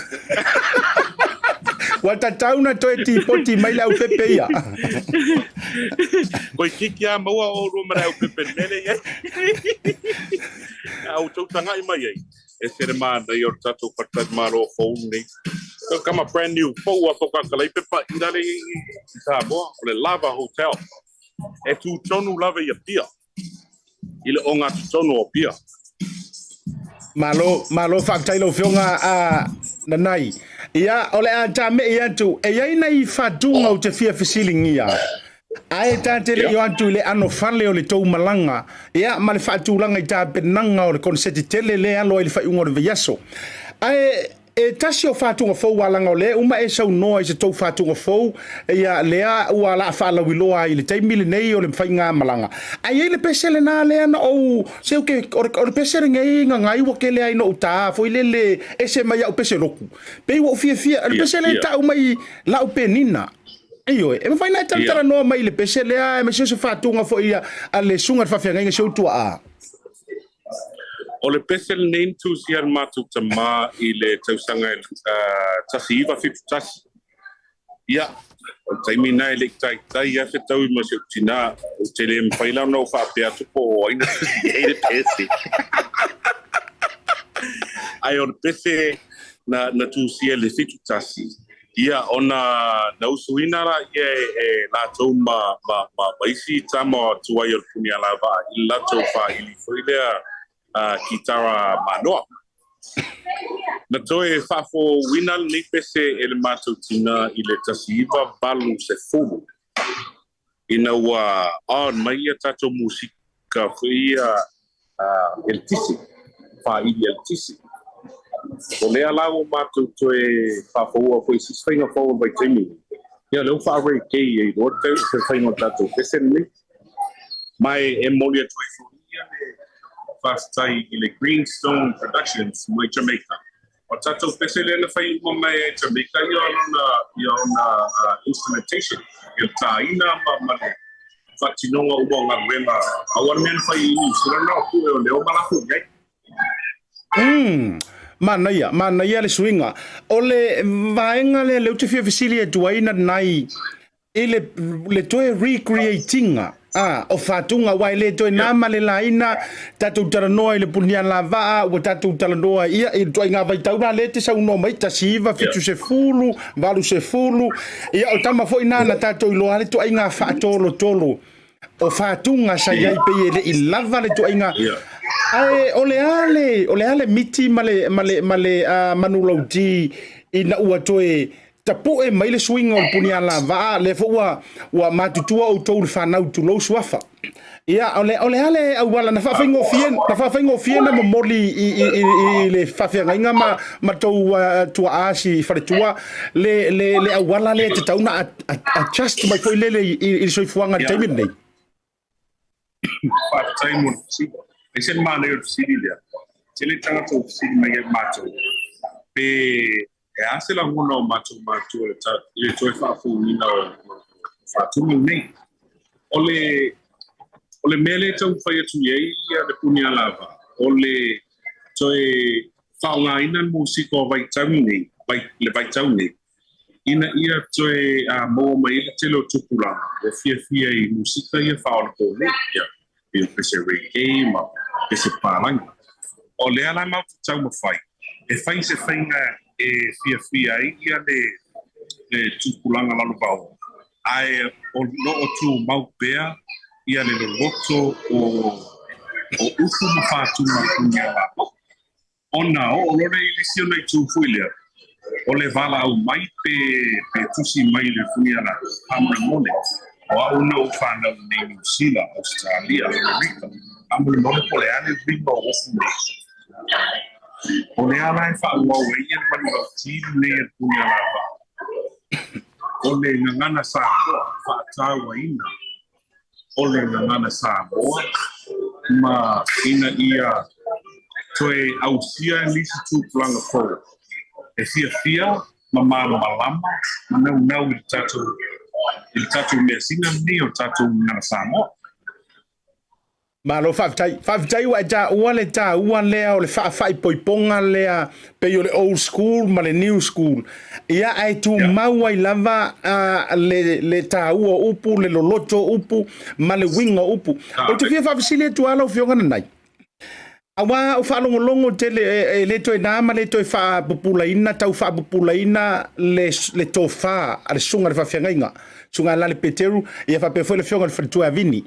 Ua tatau na toe tipoti mai le au pepe ia. Koe kiki a maua o oulua ma le au pepe lele i ai. A outou taga'i mai ai. Ese le manaia o le tatou faletalimalo fou lenei. So kama brand new fou a toka ka laipepa i lale i Samoa, o le Lava Hotel. E tū tonu lava i Apia, i le ogatotonu o Apia. Malo, malo faafetai lau Afioga a Nanai. Ia, o le a tame'i atu, e i ai nai faatuga ou te fia fesiligia. Ae ta te le i o atu i le ano fale o le tou malaga, ia, ma le faatulaga i tapenaga o le koneseti tele lea e alo ai i le faaiuga o le vaiaso. Ae e tasi o faatuga fou a laga o lea uma e saunoa i se tou faatuga fou, ia, lea ua la faalauiloa ai i le taimi lenei o le faigamalaga. Ae i ai le pese lena lea na ou, se ou ke, o le, o le pese lenei gagai ua kele ai no uta foi lele ese mai au pese loku. Pei ua ou fiafia, o le pese lea e tau mai lau penina. Ioe, e mafai ona e talatalanoa mai i le pese lea aemaise o se faatuga foi a le susuga i le faafeagaiga si ou tuaa. O le pese lenei na tusia e le matou tama i le tausaga e 1971. Ia, o le taimi lena e le i taitai lava fetaui ma si ou tinā, ou te le mafai la ona ou faapea atu po o ai na tusi ai le pese. Ae o le pese na tusia i le 71, Ia, ona na usuina laia e latou ma, ma, ma, ma isi tama tuai o le Punialavaa i le latou faaili foi lea kitara Mānoa. Na toe faafouina lenei pese e le matou tina i le 1980 ina ua on mai ia tatou musika foi ia eletise, faaili eletise. O lea la ua matou toe faafoua foi i se isi faiga fou o le vaitaimi lenei, ia lea ua faa-reggae ai loa le faiga o le tatou pese lenei. Ma e momoli atu ai foi ia le faafetai i le Greenstone Productions mai Jamaica. O le tatou pese lea na fai uma mai ai Jamaica ia lona ia ona instrumentation, ia le tāina ma ma le faatinoga uma o galuega. Aua le mea na fai i Niu Sila o pue o leo ma latou i ai. Manaia, manaia le suiga. O le vaega lea lea ou te fia fesili atu ai Nanai, i le, le toe recreate-iga a, o faatuga, aua e le toe na ma le laina, tatou talanoa i le Punialavaa, ua tatou talanoa ia, i le ituaiga vaitau la lea e te saunoa mai, 1970, 80, ia o tama foi na na tatou iloa ai le ituaiga faatolotolo o faatuga sa i ai pei e le i lava le ituaiga. Ae o le a le, o le a le miti ma le, ma le, ma le manulauti ina ua toe Tapue mai le suiga o le punialavaa, lea foi ua, ua matutua outou i le fanau tulou suafa. Ia, o le, o le a le auala na faafaigofie, na faafaigofie na momoli i, i, i, i le faafeagaiga ma, ma tou uh, tuaa si faletua, le, le, le auala lea e tatau na adjust mai foi lele i, i, i le soifuaga i le taimi lenei. Faafetai mo le fesili. E ese le manaia o le fesili lea. Tele tagata ua fesili mai ia matou, pe e a se lagona o matou matua i le toe faafouina o faatuga lenei. O le. O le mea lea e taumafai atu i ai le Punialavaa, o le toe faaaogaina le musika o vaitaimi nei, le vaitau nei, ina ia toe maua mai ai le tele o tupulaga ua fiafia i musika ia faaonaponei, ia, pei o pese reggae ma pese papalagi. O lea la matou te taumafai e fai se faiga e fiafia ai ia le tupulaga lalovaoa, ae o lo o tumau pea ia le loloto o upu ma faatuga o Punialavaa. Ona oo loa lea i le isi ona itu foi lea, o le valaau mai pe pe tusi mai i le Punialavaa, faamolemole, o au na ou fanau i nei Niu Sila, Ausetalia, Amerika, faamolemole po o le a le uiga o upu nei. O lea la e faaauau ai ia le manulauti lenei a le Punialavaa. O le gagana Samoa faatauaina o le gagana Samoa ma ina ia toe ausia nisi tupulaga fou e fiafia ma malamalama ma naunau i le tatou i le tatou measina lenei o le tatou gagana Samoa. Malo faafetai. Faafetai ua e taua le taua lea o le faafaaipoipoga lea pei o le old school ma le new school. Ia ae tumau ai lava le, le taua o upu, le loloto o upu ma le uiga o upu. Ou te fia faafesili atu lava lau Afioga Nanai. Aua o faalogologo tele e le toe na ma le toe faapupulaina, tau faapupulaina le, le tofa a le susuga i le faafeagaiga, Susuga ia Lale Peteru, ia faapea foi le Afioga i le Faletua ia Vini,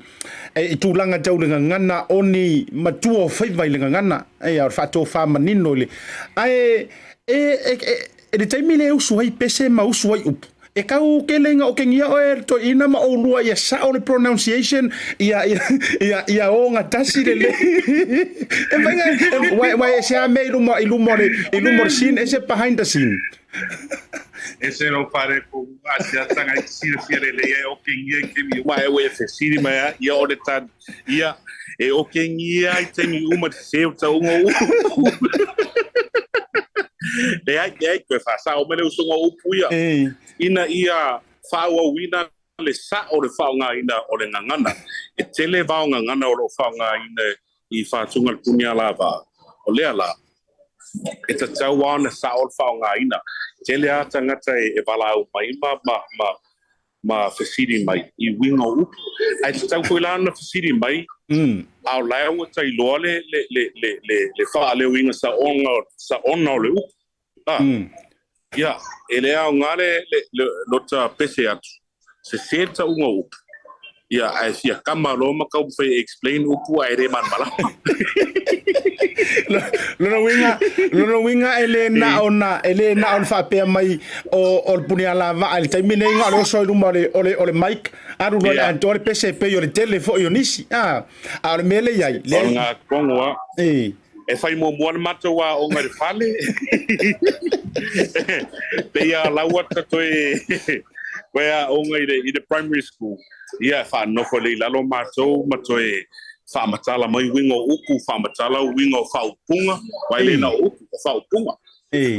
e, i tulaga tau le gagana o ni matua o faiva i le gagana, ia, o le faatofa manino i le... Ae, e, e, e, e le taimi lea e usu ai pese ma usu ai upu, E kau kele ina okengia oe le toeaina ma oulua ia sao le pronunciation ia ia ia ia ogatasi lelei. E mafai ona e wa e ese lava mea i luma i luma o le i luma o le scene ese behind the scene. Ese lou faaletonu asiataga i te silafia lelei ai okengia i taimi uma ae ua e fesili mai a ia o le tali ia e okengia i taimi uma te sese o tauga o upu. Leai, leai, toe faasao mai le usoga o upu ia, ina ia faaauauina le sao o le faaaogaina o le gagana. E tele vao gagana o lo o faaaogaina i Fatuga le Punialavaa. O lea la, e tatau lava ona sao le faaaogaina. Tele lava tagata e valaau mai ma, ma, ma, ma fesili mai i uiga o upu. Ae tatau foi la ona fesili mai, a o la e ua tailoa le, le, le, le, le, le faaleoina saoga, saona o le upu. A, ia, e le aoga le, le, le, lota pese atu, sese le tauga o upu. Ia, ae fia kama loa ma taumafai e explain upu ae le malamalama. Lona uiga, lona uiga e le na o na, e le na o le faapea mai o, o le Punialavaa i le taimi nei na o le oso i luma o le, o le, o le mic, alu loa i le atoa le pese e pei o le tele foi o nisi. A, a o le mea lea i ai, lea... O le gatogo lava. E. E fai muamua le matou aoga i le fale. Pei a laua ta toe toe aoga i le, i le primary school. Ia, e faanofo lelei i lalo matou ma toe faamatala mai uiga o upu, faamatala uiga o faaupuga, aua e le na o upu, o faaupuga. E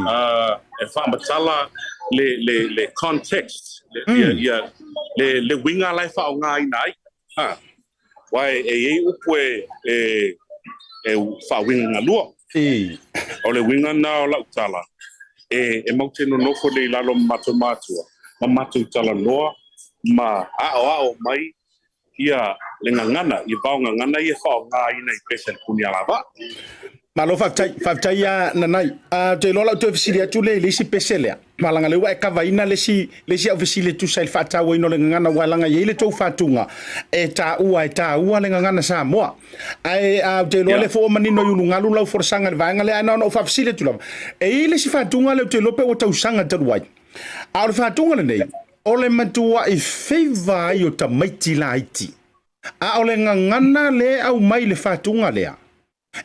faamatala le, le, le context, le, ia, ia, le, le uiga la e faaaogaina ai. Ha. Aua e i ai upu e, e, e faauiga galua. O le uiga lena o lau tala, e, e matou te nonofo nei i lalo ma matou matua, ma matou talanoa ma aoao mai ia le gagana, i vao gagana ia e faaaogaina i pese a le Punialavaa. Malo faafetai, faafetai ia Nanai. Ou te iloa o lau toe fesili atu lea i le isi pese lea. Ma leaga lea ua e kavaina le isi, le isi au fesili e tusa i le faatauaina o le gagana, aua leaga e i ai le tou faatuga e taua, e taua le gagana Samoa. Ae ou te iloa lea foi ua manino i ulugalu lau folasaga i le vaega lea, ae na ona ou faafesili atu lava, e i ai le isi faatuga lea ou te iloa pe ua tausaga talu ai. A o le faatuga lenei, o le matuai feiva ai o tamaiti laiti. A o le gagana lea e aumai i le faatuga lea,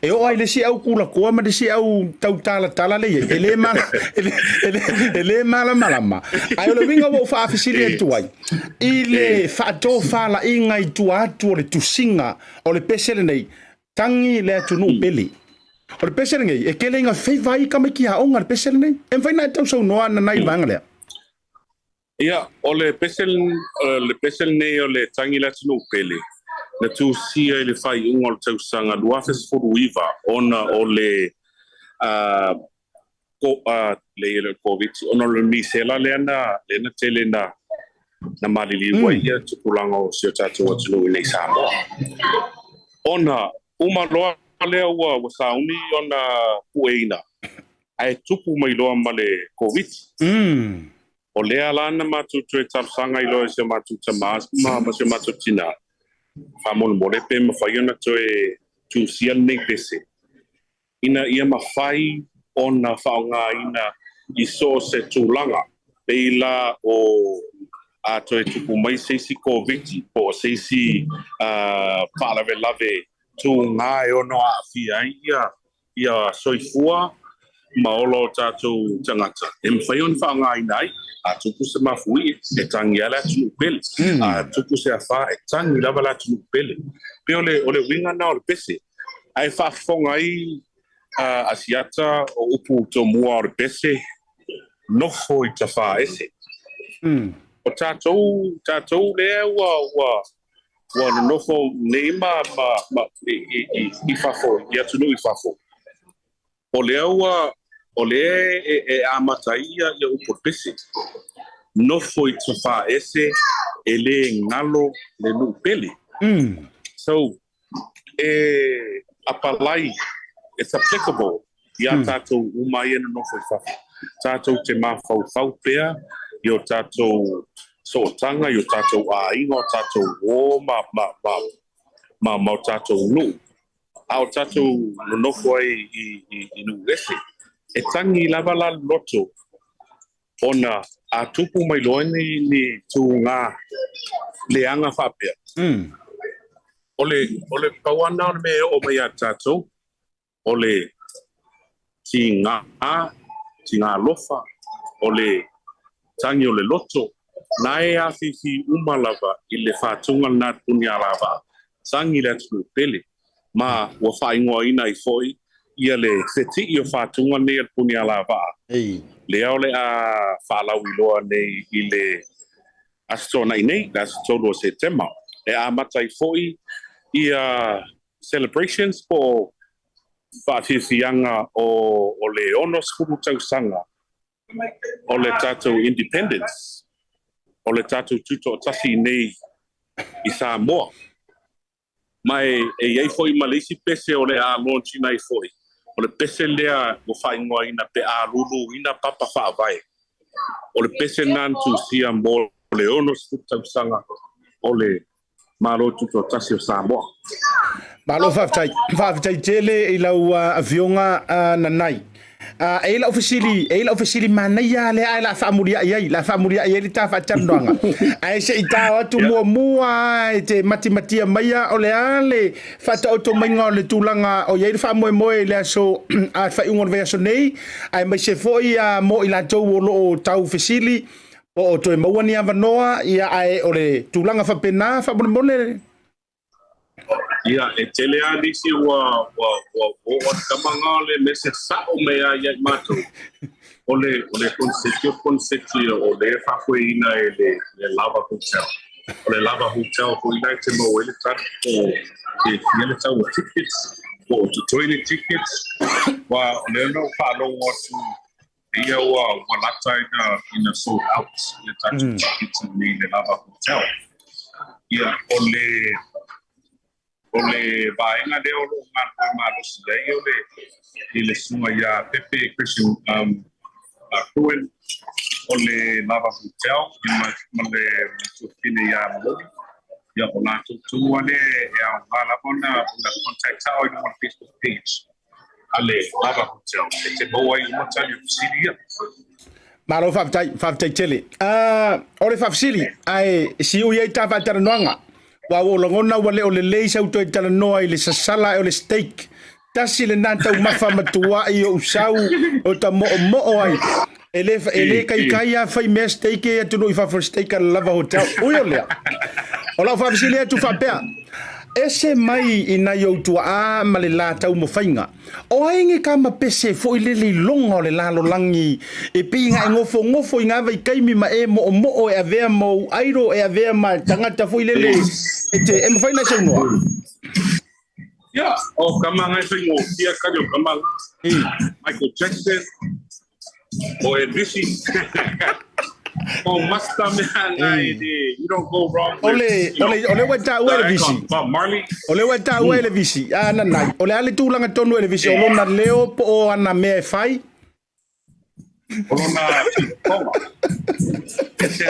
E oo ai le isi au kulakoa ma le isi au tautalatala le i ai, e le, e le, e le, e le malamalama. Ae o le uiga ua ou faafesili atu ai, i le faatofalaiga i tua atu o le tusiga o le pese lenei, Tagi le atunuu pele. O le pese lenei, e tele ina feiva ai tamaiti aoga le pese lenei. E mafai ona e tausaunoa Nanai i le vaega lea? Ia, o le pese, le pese lenei o le Tagi le atunuu pele, Na tusia i le faaiuga o le tausaga 2019 ona o le leai e le o le Koviti, ona o le misela lea na lea na tele na na maliliu ai ia tupulaga o si o tatou atunuu i nei Samoa. Ona uma loa lea ua ua sauni ona pueina ae tupu mai loa ma le Koviti. O lea la na matou toe talosaga ai loa i si o matou tama ma ma si o matou tina, faamolemole pe mafai ona toe tusia lenei pese ina ia mafai ona faaaogaina i so o se tulaga, pei la o a toe tupu mai se isi Koviti po o se isi faalavelave tuga e ono aafia ai ia soifua ma ola o tatou tagata, e mafai ona faaaogaina ai. A tupu se mafuie, e tagi lava le atunuu pele. A tupu se afa, e tagi lava le atunuu pele. Pei o le uiga lena o le pese. Ae faafofoga ai Asiata o upu tomua o le pese, nofo i Tafaese. O tatou, tatou lea ua, ua, ua nonofo nei ma, ma, ma, i, i, i fafo, i atunuu i fafo. O lea ua, o lea e, e amata ai ia, ia upu o le pese. Nofo i Tafaese e le galo le nuu pele. So, e apalai, it's applicable iā tātou uma ia nonofo i fafo. Tātou te mafaufau pea i o tātou sootaga, i o tātou aiga, o tātou uō ma, ma, ma, ma, ma o tātou nuu. A o tātou nonofo ai i, i, i nuu ese. E tangi lava la le loto Ona a tupu mai loa ni ni tūnga leaga faapea, o le, o le pau lava lena o le mea e oo mai ia tatou, o le tigā, tigā alofa, o le tagi o le loto, na e afifi uma lava i le faatuga lena a Punialavaa, tagi le atunuu pele. Ma ua faaigoaina ai foi ia le fetii o faatuga nei a le Punialavaa, lea o le a faalauiloa nei i le Aso Toonai nei, le aso 3 o Setema, e amata ai foi ia celebrations po o faafiafiaga o le 60 tausaga o le tatou independence, o le tatou tutoatasi nei i Samoa. Ma e i ai foi ma le isi pese o le a launch ina ai foi, o le pese lea ua faaigoaina pe a luluina papa faavae. O le pese lena na tusia mo le 60 tausaga o le Malo Tutoatasi o Samoa. Malo faafetai. Faafetai tele i lau afioga Nanai. E i lau fesili, e i lau fesili manaia lea ae la faamuliai ai, la faamuliai ai le ta faatalanoaga. Ae se i tao atu muamua e te matimatia maia o le a le faataoto maiga o le tulaga o i ai le faamoemoe i le aso a le faaiuga o le vaiaso nei, aemaise foi mo i latou o lo o tau fesili po o toe maua ni avanoa, ia ae o le tulaga faapena faamolemole. Ia, e tele lava nisi ua, ua, ua oo atu tama nga o le mea se sa'o mai lava ia i matou. O le, o le konseti o konseti o lea e faafoeina e le, le Lava Hotel. O le Lava Hotel foi la e te maua ai le tali po o pe fia le tau o tickets, po o totoe ni tickets. Aua o lea na ou faalogo atu Ia ua ua lata ina ina sold out ia tatou tickets nei i le Lava Hotel. Ia o le o le vaega lea o lo o galulue malosi ai o le i le susuga ia Pepe Christian um, Cohen o le Lava Hotel ia ma, ma le tuafafine ia Maloni. Ia o latou tonu lava lea e aoga lava ona ona contact sao i luga o le Facebook page. a le Lava Hotel e te maua ai uma tali o fesili ia. Malo faafetai, faafetai tele. Uh, o le faafesili, ae siui ai ta faatalanoaga. Ua ua lagona ua le o lelei sau toe talanoa i le sasala ae o le steak. Tasi lena taumafa matuai o usau o ta moomoo ai. E le, e le kaikai a fai mea steak e atunuu i fafo steak a le Lava Hotel. Ui o lea. O lau faafesili atu faapea. Ese mai i nai ou tuaa ma le la taumafaiga. O ai nge ka ma pese foi lele i loga o le lalolagi e pei nga e ngofongofo i nga vaitaimi ma e moomoo e avea ma ou airo e avea ma tagata foi lele e te e mafai na e saunoa. Ia, o kama nga e faigofie kali o kama nga. Michael Jackson, o Elvisi. O masta mea nga e le, you don't go wrong with, Ole, you know, ole, ole ua taua the Elvisi. icon, Bob Marley. O lea ua e taua Elevisi, a nanai, o le a le tulaga tonu Elevisi, o lona leo po o ana mea e fai? O lona tonga. E se,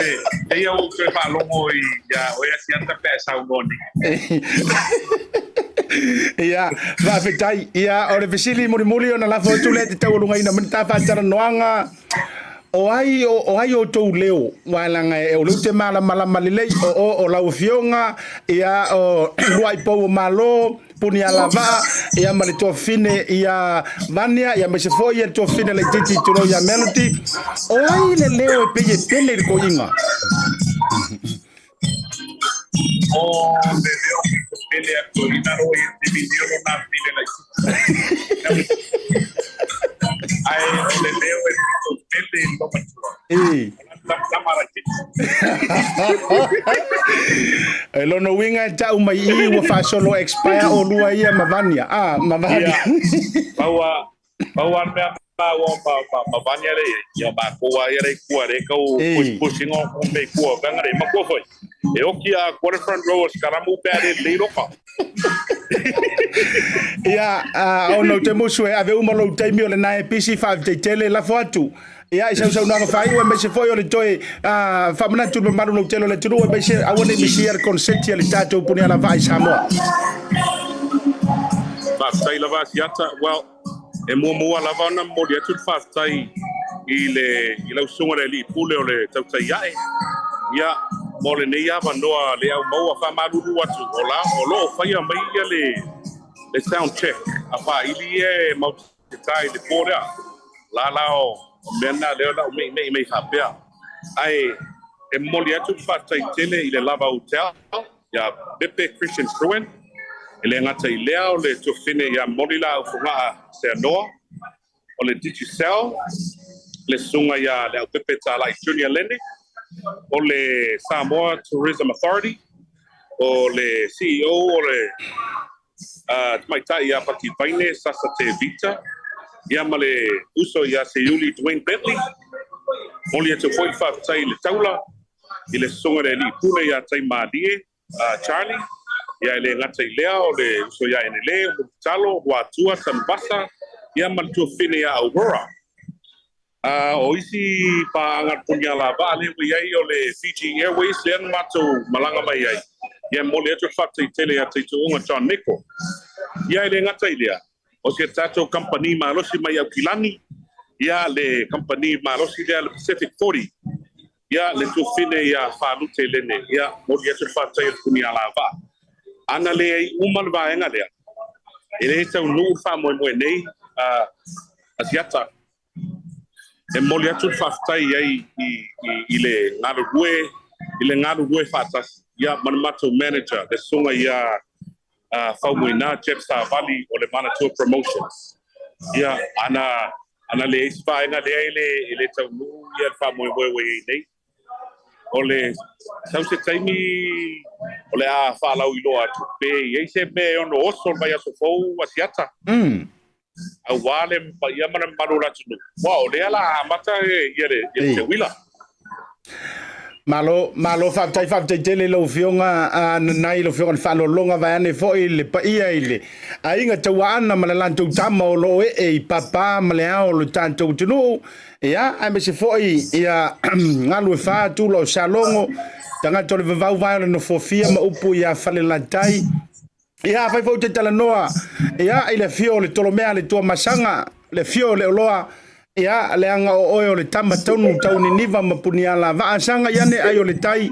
e ia ou toe faalogo i ia oe Asiata pe a e saunoa nei. Ia, faafetai. Ia, o le fesili mulimuli ona lafo atu lea i te taualugaina mai le ta faatalanoaga, o ai, o, o ai outou leo? Aua leaga e, o lea ou te malamalama lelei, o, o, o lau Afioga, ia, o Luaipou o Malo, Punialavaa, ia ma le tuafafine ia Vania, ia aemaise foi ia le tuafafine laitiiti tulou ia Melody. O ai le leo e pei e pele i le toeaina? O le leo pito pele a toeaina roa ia te minio lona afafine laitiiti. Ae o le leo e pito pele i le loomatua. E. Tama laitiiti. E lona uiga e tau mai i ua faasolo expire olua ia ma Vania. Ah, ma Vania. Ia, pau a, pau a le mea māua ma, ma, ma Vania le ia mākou a ia le kua le kau push pushing o o me kua vanga le makua foi. E oki a waterfront row o skaramu pe a le lei loka. Ia, ona ou te musu e ave uma lou taimi o lena e pisi faafetai tele lafo atu. Ia, i sau saunoaga faaiu aemaise foi o le toe faamanatu i le mamalu lautele o le atunuu aemaise aua ne i misia le konseti a le tatou Punialavaa i Samoa. Faafetai lava Asiata. Well, e muamua lava ona momoli atu le faafetai i le i lau susuga i le Alii Pule o le Tautai Ae, ia, mo lenei avanoa le au maua. Faamalulu atu, o la, o lo o faia mai ia le le sound check a faaili ia e matou te ta i le po lea. La la o mea na lea o le a ou meʻimeʻi mai faapea. Ae e momoli atu le faafetai tele i le Lava Hotel iā Pepe Christian Fruin, e le gata i lea o le tuafafine iā Moli Laau Fogaa Seanoa, o le Digicel, le susuga iā Leaupepe Talai Junior Lene, o le Samoa Tourism Authority, o le CEO o le Tamaitai ia Paki Vaine Sasa Te Vita, ia ma le uso ia Seiuli Dwayne Bentley. Momoli atu foi le faafetai i le taula, i le susuga i le Alii Pule ia Taimalie Charlie, ia e le gata i lea o le uso ia Enele, o Mulitalo, Luatua, Tanuvasa, ia ma le tuafafine ia Aurora. A o isi paaga punialavaa lea ua i ai o le Fiji Airways lea na matou malaga mai ai, ia e momoli atu le faafetai tele ia Taituuga John Neko. Ia e le gata i lea, o si a tatou kamupani malosi mai Aukilani, ia le kamupani malosi lea le Pacific 40, ia le tuafafine ia Falute Lene, ia momoli atu le faafetai a le punialavaa. Ana leai uma le vaega lea, e le taunuu le faamoemoe nei a Asiata. E momoli atu le faafetai i ai i le galulue, i le galulue faatasi ia ma le matou manager le susuga ia Faumuina Jeff Savali o le Manatua Promotions. Ia, ana, ana leai se vaega lea e le, e le taunuu ia le faamoemoe ua i ai nei. O le sau se taimi o le a faalauiloa atu pe i ai se mea e ono oso le vaiaso fou Asiata. Aua le paia ma le mamalu o le atunuu, aua o lea la amata ia le teuila. Malo, malo faafetai, faafetai tele i lau Afioga Nanai, lau Afioga i le Faaaloaloga vaeane foi le paia i le aiga Tauaana ma le latou tama o lo o ee i papa ma le ao o le tatou atunuu, ia, aemaise foi ia Galuefa, Tula o Salogo, tagata o le vavau vae o le Nofoafia ma upu ia Falelatai. Ia, afai foi ou te talanoa, ia, i le afio o le Tolomea le Tuamasaga, le afio o Leoloa, ia, leaga o oe o le tama tonu tau Niniva ma Punialavaa, saga i ane ai o le tai,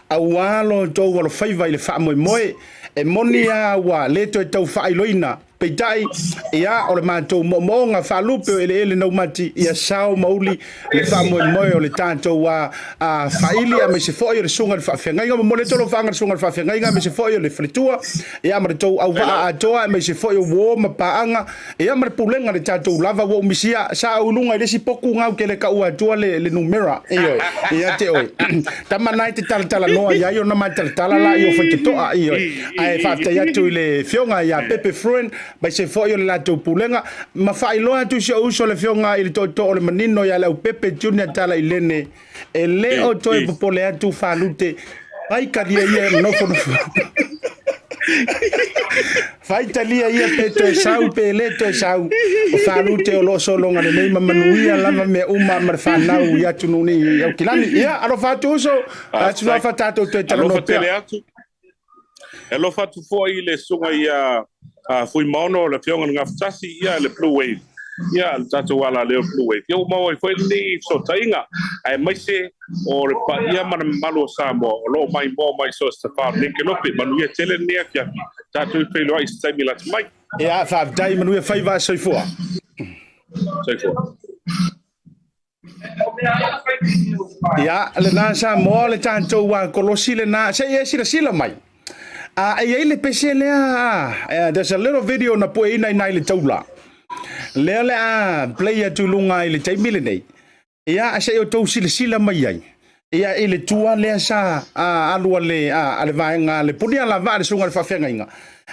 aua lo outou alofaiva i le faamoemoe. E moni lava ua le toe tau faailoina. Peitai, ia, o le matou moomooga faalupe o eleele naumati, ia sao ma uli le faamoemoe o le tatou a, a faili aemaise foi o le susuga i le faafeagaiga. Momoli atu alofaaga i le susuga i le faafeagaiga aemaise foi o le faletua, ia ma le tou auvaa atoa aemaise foi o uo ma paaga, ia ma le pulega o le tatou lava ua ou misia. Sa ou i luga i le isi poku gau ke le taua atua le, le numera, ioe, ia te oe. Tama na e te talatalanoa i ai ona ma talatala la i o faitotoa, ioe. Ae faafetai atu i le afioga ia Pepe Fruin, aemaise foi o le latou pulega, ma faailoa atu i si ou uso le afioga i le tootoo o le manino ia Leaupepe Junior Talailene, e le o toe popole atu Falute, faitalia ia e nofonofo. Faitalia ia pe toe sau pe le toe sau, o Falute o lo o sologa lelei ma manuia lava mea uma ma le fanau i atunuu nei i Aukilani. Ia, alofa atu uso, atu tatou toe talanoa pea. E alofa atu foi i le susuga ia Fuimaono, le Afioga i le Gafatasi, ia le Blue Wave, ia le tatou alaleo Blue Wave. Ia ua maua ai foi lenei fesootaiga, aemaise o le paia ma le mamalu o Samoa o lo o maimoa mai i so o se tafa o lenei kelope. Manuia tele lenei afiafi, tatou feiloai i se taimi lata mai. Ia, faafetai, manuia faiva, soifua. Soifua. Ia, lena Samoa le tatou kolosi lena, se i e silasila mai. A e i ai le pese lea, there's a little video na pueina i nai le taula. Lea le a play atu i luga i le taimi lenei. Ia, se i outou silasila mai ai. Ia, i le tua lea sa alu a le, a le vaega a le puni alavaa a le susuga i le faafeagaiga.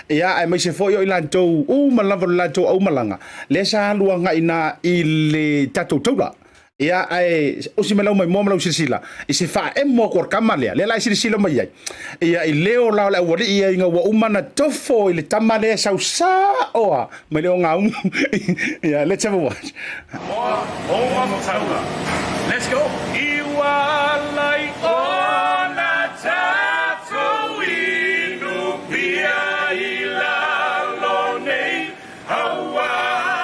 Ia, aemaise foi o i latou uma lava o le latou aumalaga, lea sa alu agai ina i le tatou taula. Ia, ae usi mai lau maimoa ma lau silasila i se faaemo atu o le tama lea, lea la e silasila mai ai. Ia, i leo la o le aualii ia ina ua uma ona tofo i le tama lea e sau sao lava mai le ogaumu. Ia, let's have a watch. Moa, home of Taula. Let's go! I ua lai ona tatou inu pia i lalo nei, Aua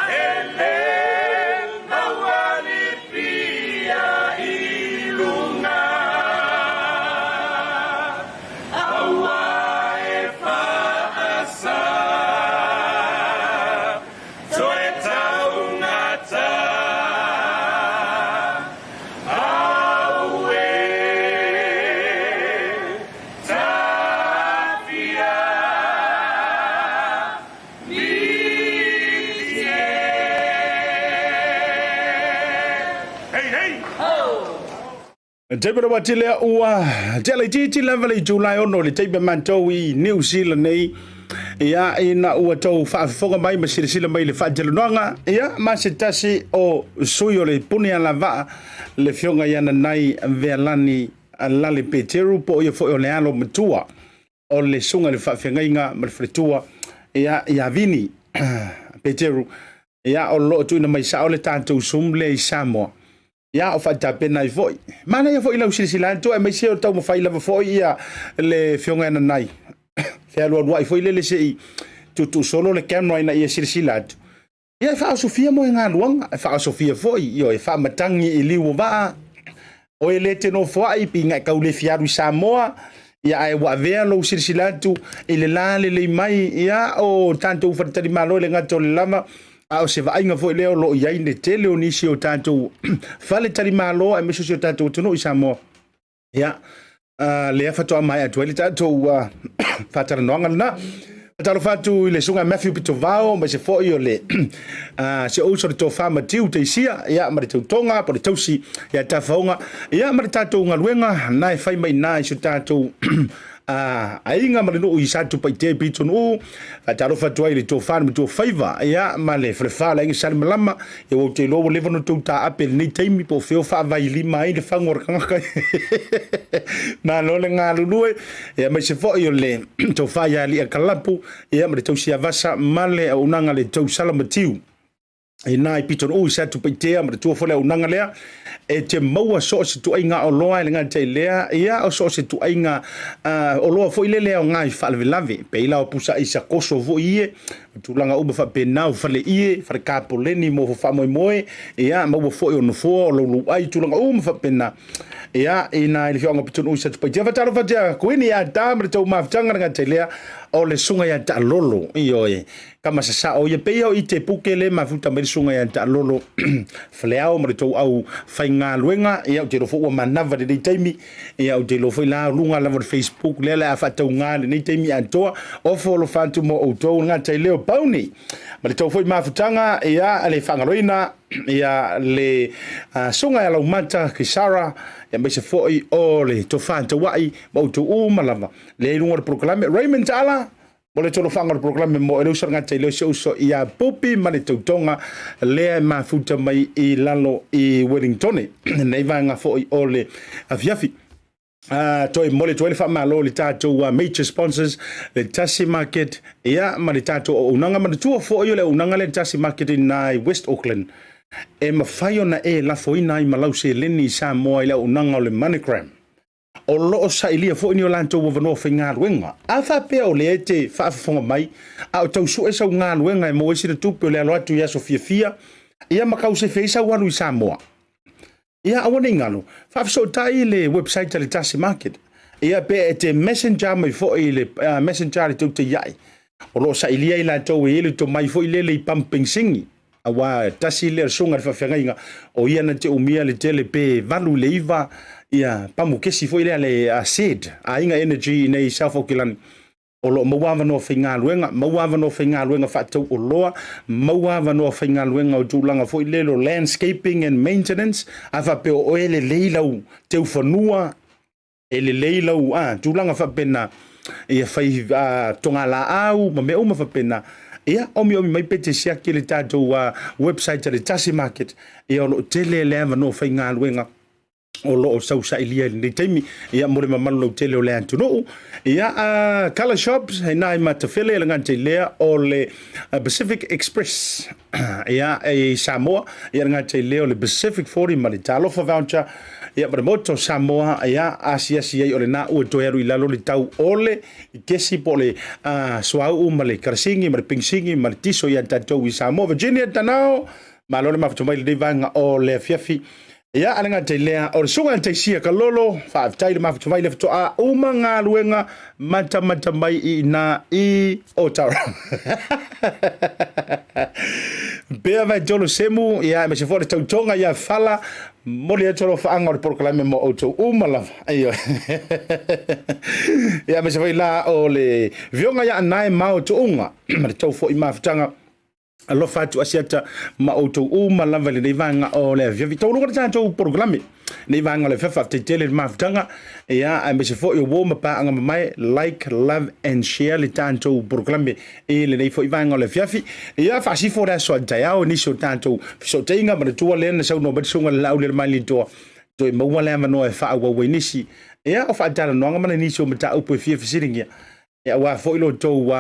e le maua ni pia i lunga. Aua e whaasa. Toe taungata, auē, tawhia, mitie. Hey, hey! Taimi rawa atu lea ua tea laitiiti lava le itula e ono le taimi a matou i New Zealand nei, ia, ina ua tou faafofoga mai ma silasila mai i le faatalanoaga, ia, ma se tasi o sui o le puni alavaa, le Afioga ia Nanai Vealani Lale Peteru, po o ia foi o le alo matua o le susuga i le faafeagaiga ma le faletua, ia, ia Vini Peteru, ia, o lo o tuuina mai sao le tatou Zoom lea i Samoa. Ia, o faatapena ai foi. Manaia foi lau silasila atu, aemaise o taumafai lava foi ia le Afioga ia Nanai. Fealualuai foi lele se i tuutuu solo le camera ina ia silasila atu. Ia, e faaosofia moegaluaga, e faaosofia foi, ioe, e faamatagi i liu o vaa. Oe le te nofoai, pigae tau le fia alu i Samoa, ia ae ua avea lou silasila atu i le la lelei mai, ia, o tatou faletalimalo i le gata o le lava, a o se vaaiga foi lea o lo o i ai le tele o nisi o tatou faletalimalo aemaise o si o tatou atunuu i Samoa. Ia, lea faatoa maea atu ai le tatou faatalanoaga lena. Faatalofa atu i le susuga Matthew Pitovao, aemaise foi o le si ou uso le Tofa Matiu Teisia, ia, ma le tautoga po o le tausi ia Tafaoga, ia, ma le tatou galuega na e fai mai i ina i si o tatou aiga ma le nuu i Satupaitea i Pitonuu. Faatalofa atu ai i le tofa le matua faiva, ia, ma le falefa o le aiga Salemalama. Ia, ua ou te iloa ua leva ona outou taape i lenei taimi, po o fea o faavailima ai le fagu o le tagata. Malo le galulue, ia, aemaise foi o le tofa ia Aliia Kalapu, ia, ma le tausi ia Vasa ma le auaunaga a le Tausala Matiu i ina i Pitonuu i Satupaitea, ma le tua foi le auaunaga lea e te maua so o se tuaiga oloa e le gata i lea, ia, o so o se tuaiga oloa foi lele e aoga i faalavelave, pei la o pusa aisa koso foi ie, tulaga uma faapena, o fale ie, fale kapoleni mo faamoemoe, ia, maua foi o nofoa, o laulauai, tulaga uma faapena, ia, i ina i le afioaga o Pitonuu i Satupaitea. Faatalofa atu ia Kuini ia Ta ma le tou mafutaga, le gata i lea o le susuga ia Taalolo, ioe. Kama sasao ia pei o i te puke le mafuta mai le susuga ia Taalolo Faleao ma le tou au faigaluega. Ia ou te iloa foi ua manava i lenei taimi. Ia ou te iloa foi la luga lava o le Facebook lea le a faatauga i lenei taimi atoa. Ofo alofa atu mo outou le gata i leo Pauni ma le tou foi mafutaga ia le faagaloina ia le susuga ia Laumata Kisara ia aemaise foi o le Tofa Tauai ma outou uma lava lea i luga o le polokalame. Raymond Taala Mo le tolofaga o le polokalame mo e le uso gata i le uso uso ia Pupi ma le tautoga lea e mafuta mai i lalo i Wellingtone nei vaega foi o le afiafi. Toe momoli atu ai le faamalo i le tatou major sponsors le Tasi Market ia ma le tatou auaunaga. Manatua foi o le auaunaga lea le Tasi Market i ina i West Auckland e mafai ona e lafoina ai ma lau seleni i Samoa i le auaunaga o le MoneyGram. O lo o sailia foi ni o latou avanoa faigaluega. A faapea o lea e te faafofoga mai a o tau sue sau galuega e maua ai sina tupe o le alo atu i aso fiafia, ia ma tau sefe ai sau alu i Samoa, ia aua ne i galo, faafesootai i le website a le Tasi Market, ia pe e te messenger mai foi i le messenger a le Teuteiai, O lo o sailia i latou e i ai le tomai foi lele i pamupenisini, aua e tasi lea o le susuga i le faafeagaiga, o ia na te umia le tele pe 8 i le 9 ia pamukesi foi lea le SED, Aiga Energy i inei i South Aukilani. O lo o maua avanoa faigaluega, maua avanoa faigaluega faatauoloa, maua avanoa faigaluega o tulaga foi lele o landscaping and maintenance, a faapea o oe e lelei lau teufanua, E lelei lau a tulaga faapena ia fai a, toga laau ma mea uma faapena. Ia omiomi mai pe te siaki le tatou a, website a le Tasi Market. Ia o loo tele le avanoa faigaluega o loo sausailia i lenei taimi. Ia mo le mamalu lautele o le atunuu. Ia a, Colour Shops ina i Matafele le gata i lea o le Pacific Express. Ia i Samoa, ia le gata i lea o le Pacific 40 ma le Talofa Voucher, ia ma le Moto Samoa, ia asiasi ai o lena ua toe alu i lalo le tau o le kesi po o le suauu ma le karasigi ma le penisini ma le tiso ia tatou i Samoa. Virginia Tanao, malo le mafuta mai lenei vaega o le afiafi. Ia, a le gata i lea, o le susuga ia Taisia Kalolo, faafetai le mafuta mai le faatoa uma galuega matamata mai i ina i Otara. Pea Vaitolo Semu, ia, aemaise foi o le tautoga ia Fala, momoli atu alofaaga o le polokalame mo outou uma lava. Ioe. Ia, aemaise foi la o le vioga ia Anae ma o Tuuga, ma le tou foi mafutaga. Alofa atu Asiata ma outou uma lava i lenei vaega o le afiafi. Tauluga le tatou polokalame lenei vaega o le afiafi. Faafetai tele i le mafutaga, ia, aemaise foi o uo ma paaga mamae. Like, love and share le tatou polokalame i lenei foi vaega o le afiafi. Ia, faasifo le aso a taeao i nisi o tatou fesootaiga. Manatua lea na saunoa mai le susuga i le Laaulialemalietoa, toe maua le avanoa e faaauau ai nisi, ia, o faatalanoaga ma nisi o mataupu e fia fesiligia. Ia, aua foi lo outou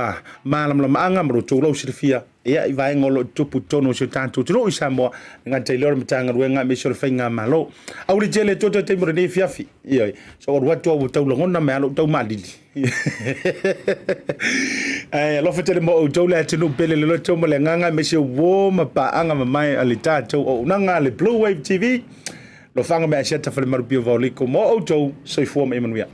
malamalamaaga ma lo outou lausilafia, ia, i vaega o lo o tutupu i totonu o si o tatou atunuu i Samoa, e gata i lea o le Matagaluega aemaise o le Faigamalo. Auli tele toto taimi o lenei afiafi. Ioe, so alu atu au ua tau lagona mai lava lou taumalili. Ae alofa tele mo outou le atunuu pele le loto ma le agaga aemaise o uo ma paaga mamae a le tatou auaunaga a le Blue Wave TV. Alofaga me Asiata Falemalu Pio Vaoliko mo outou, soifua ma ia manuia.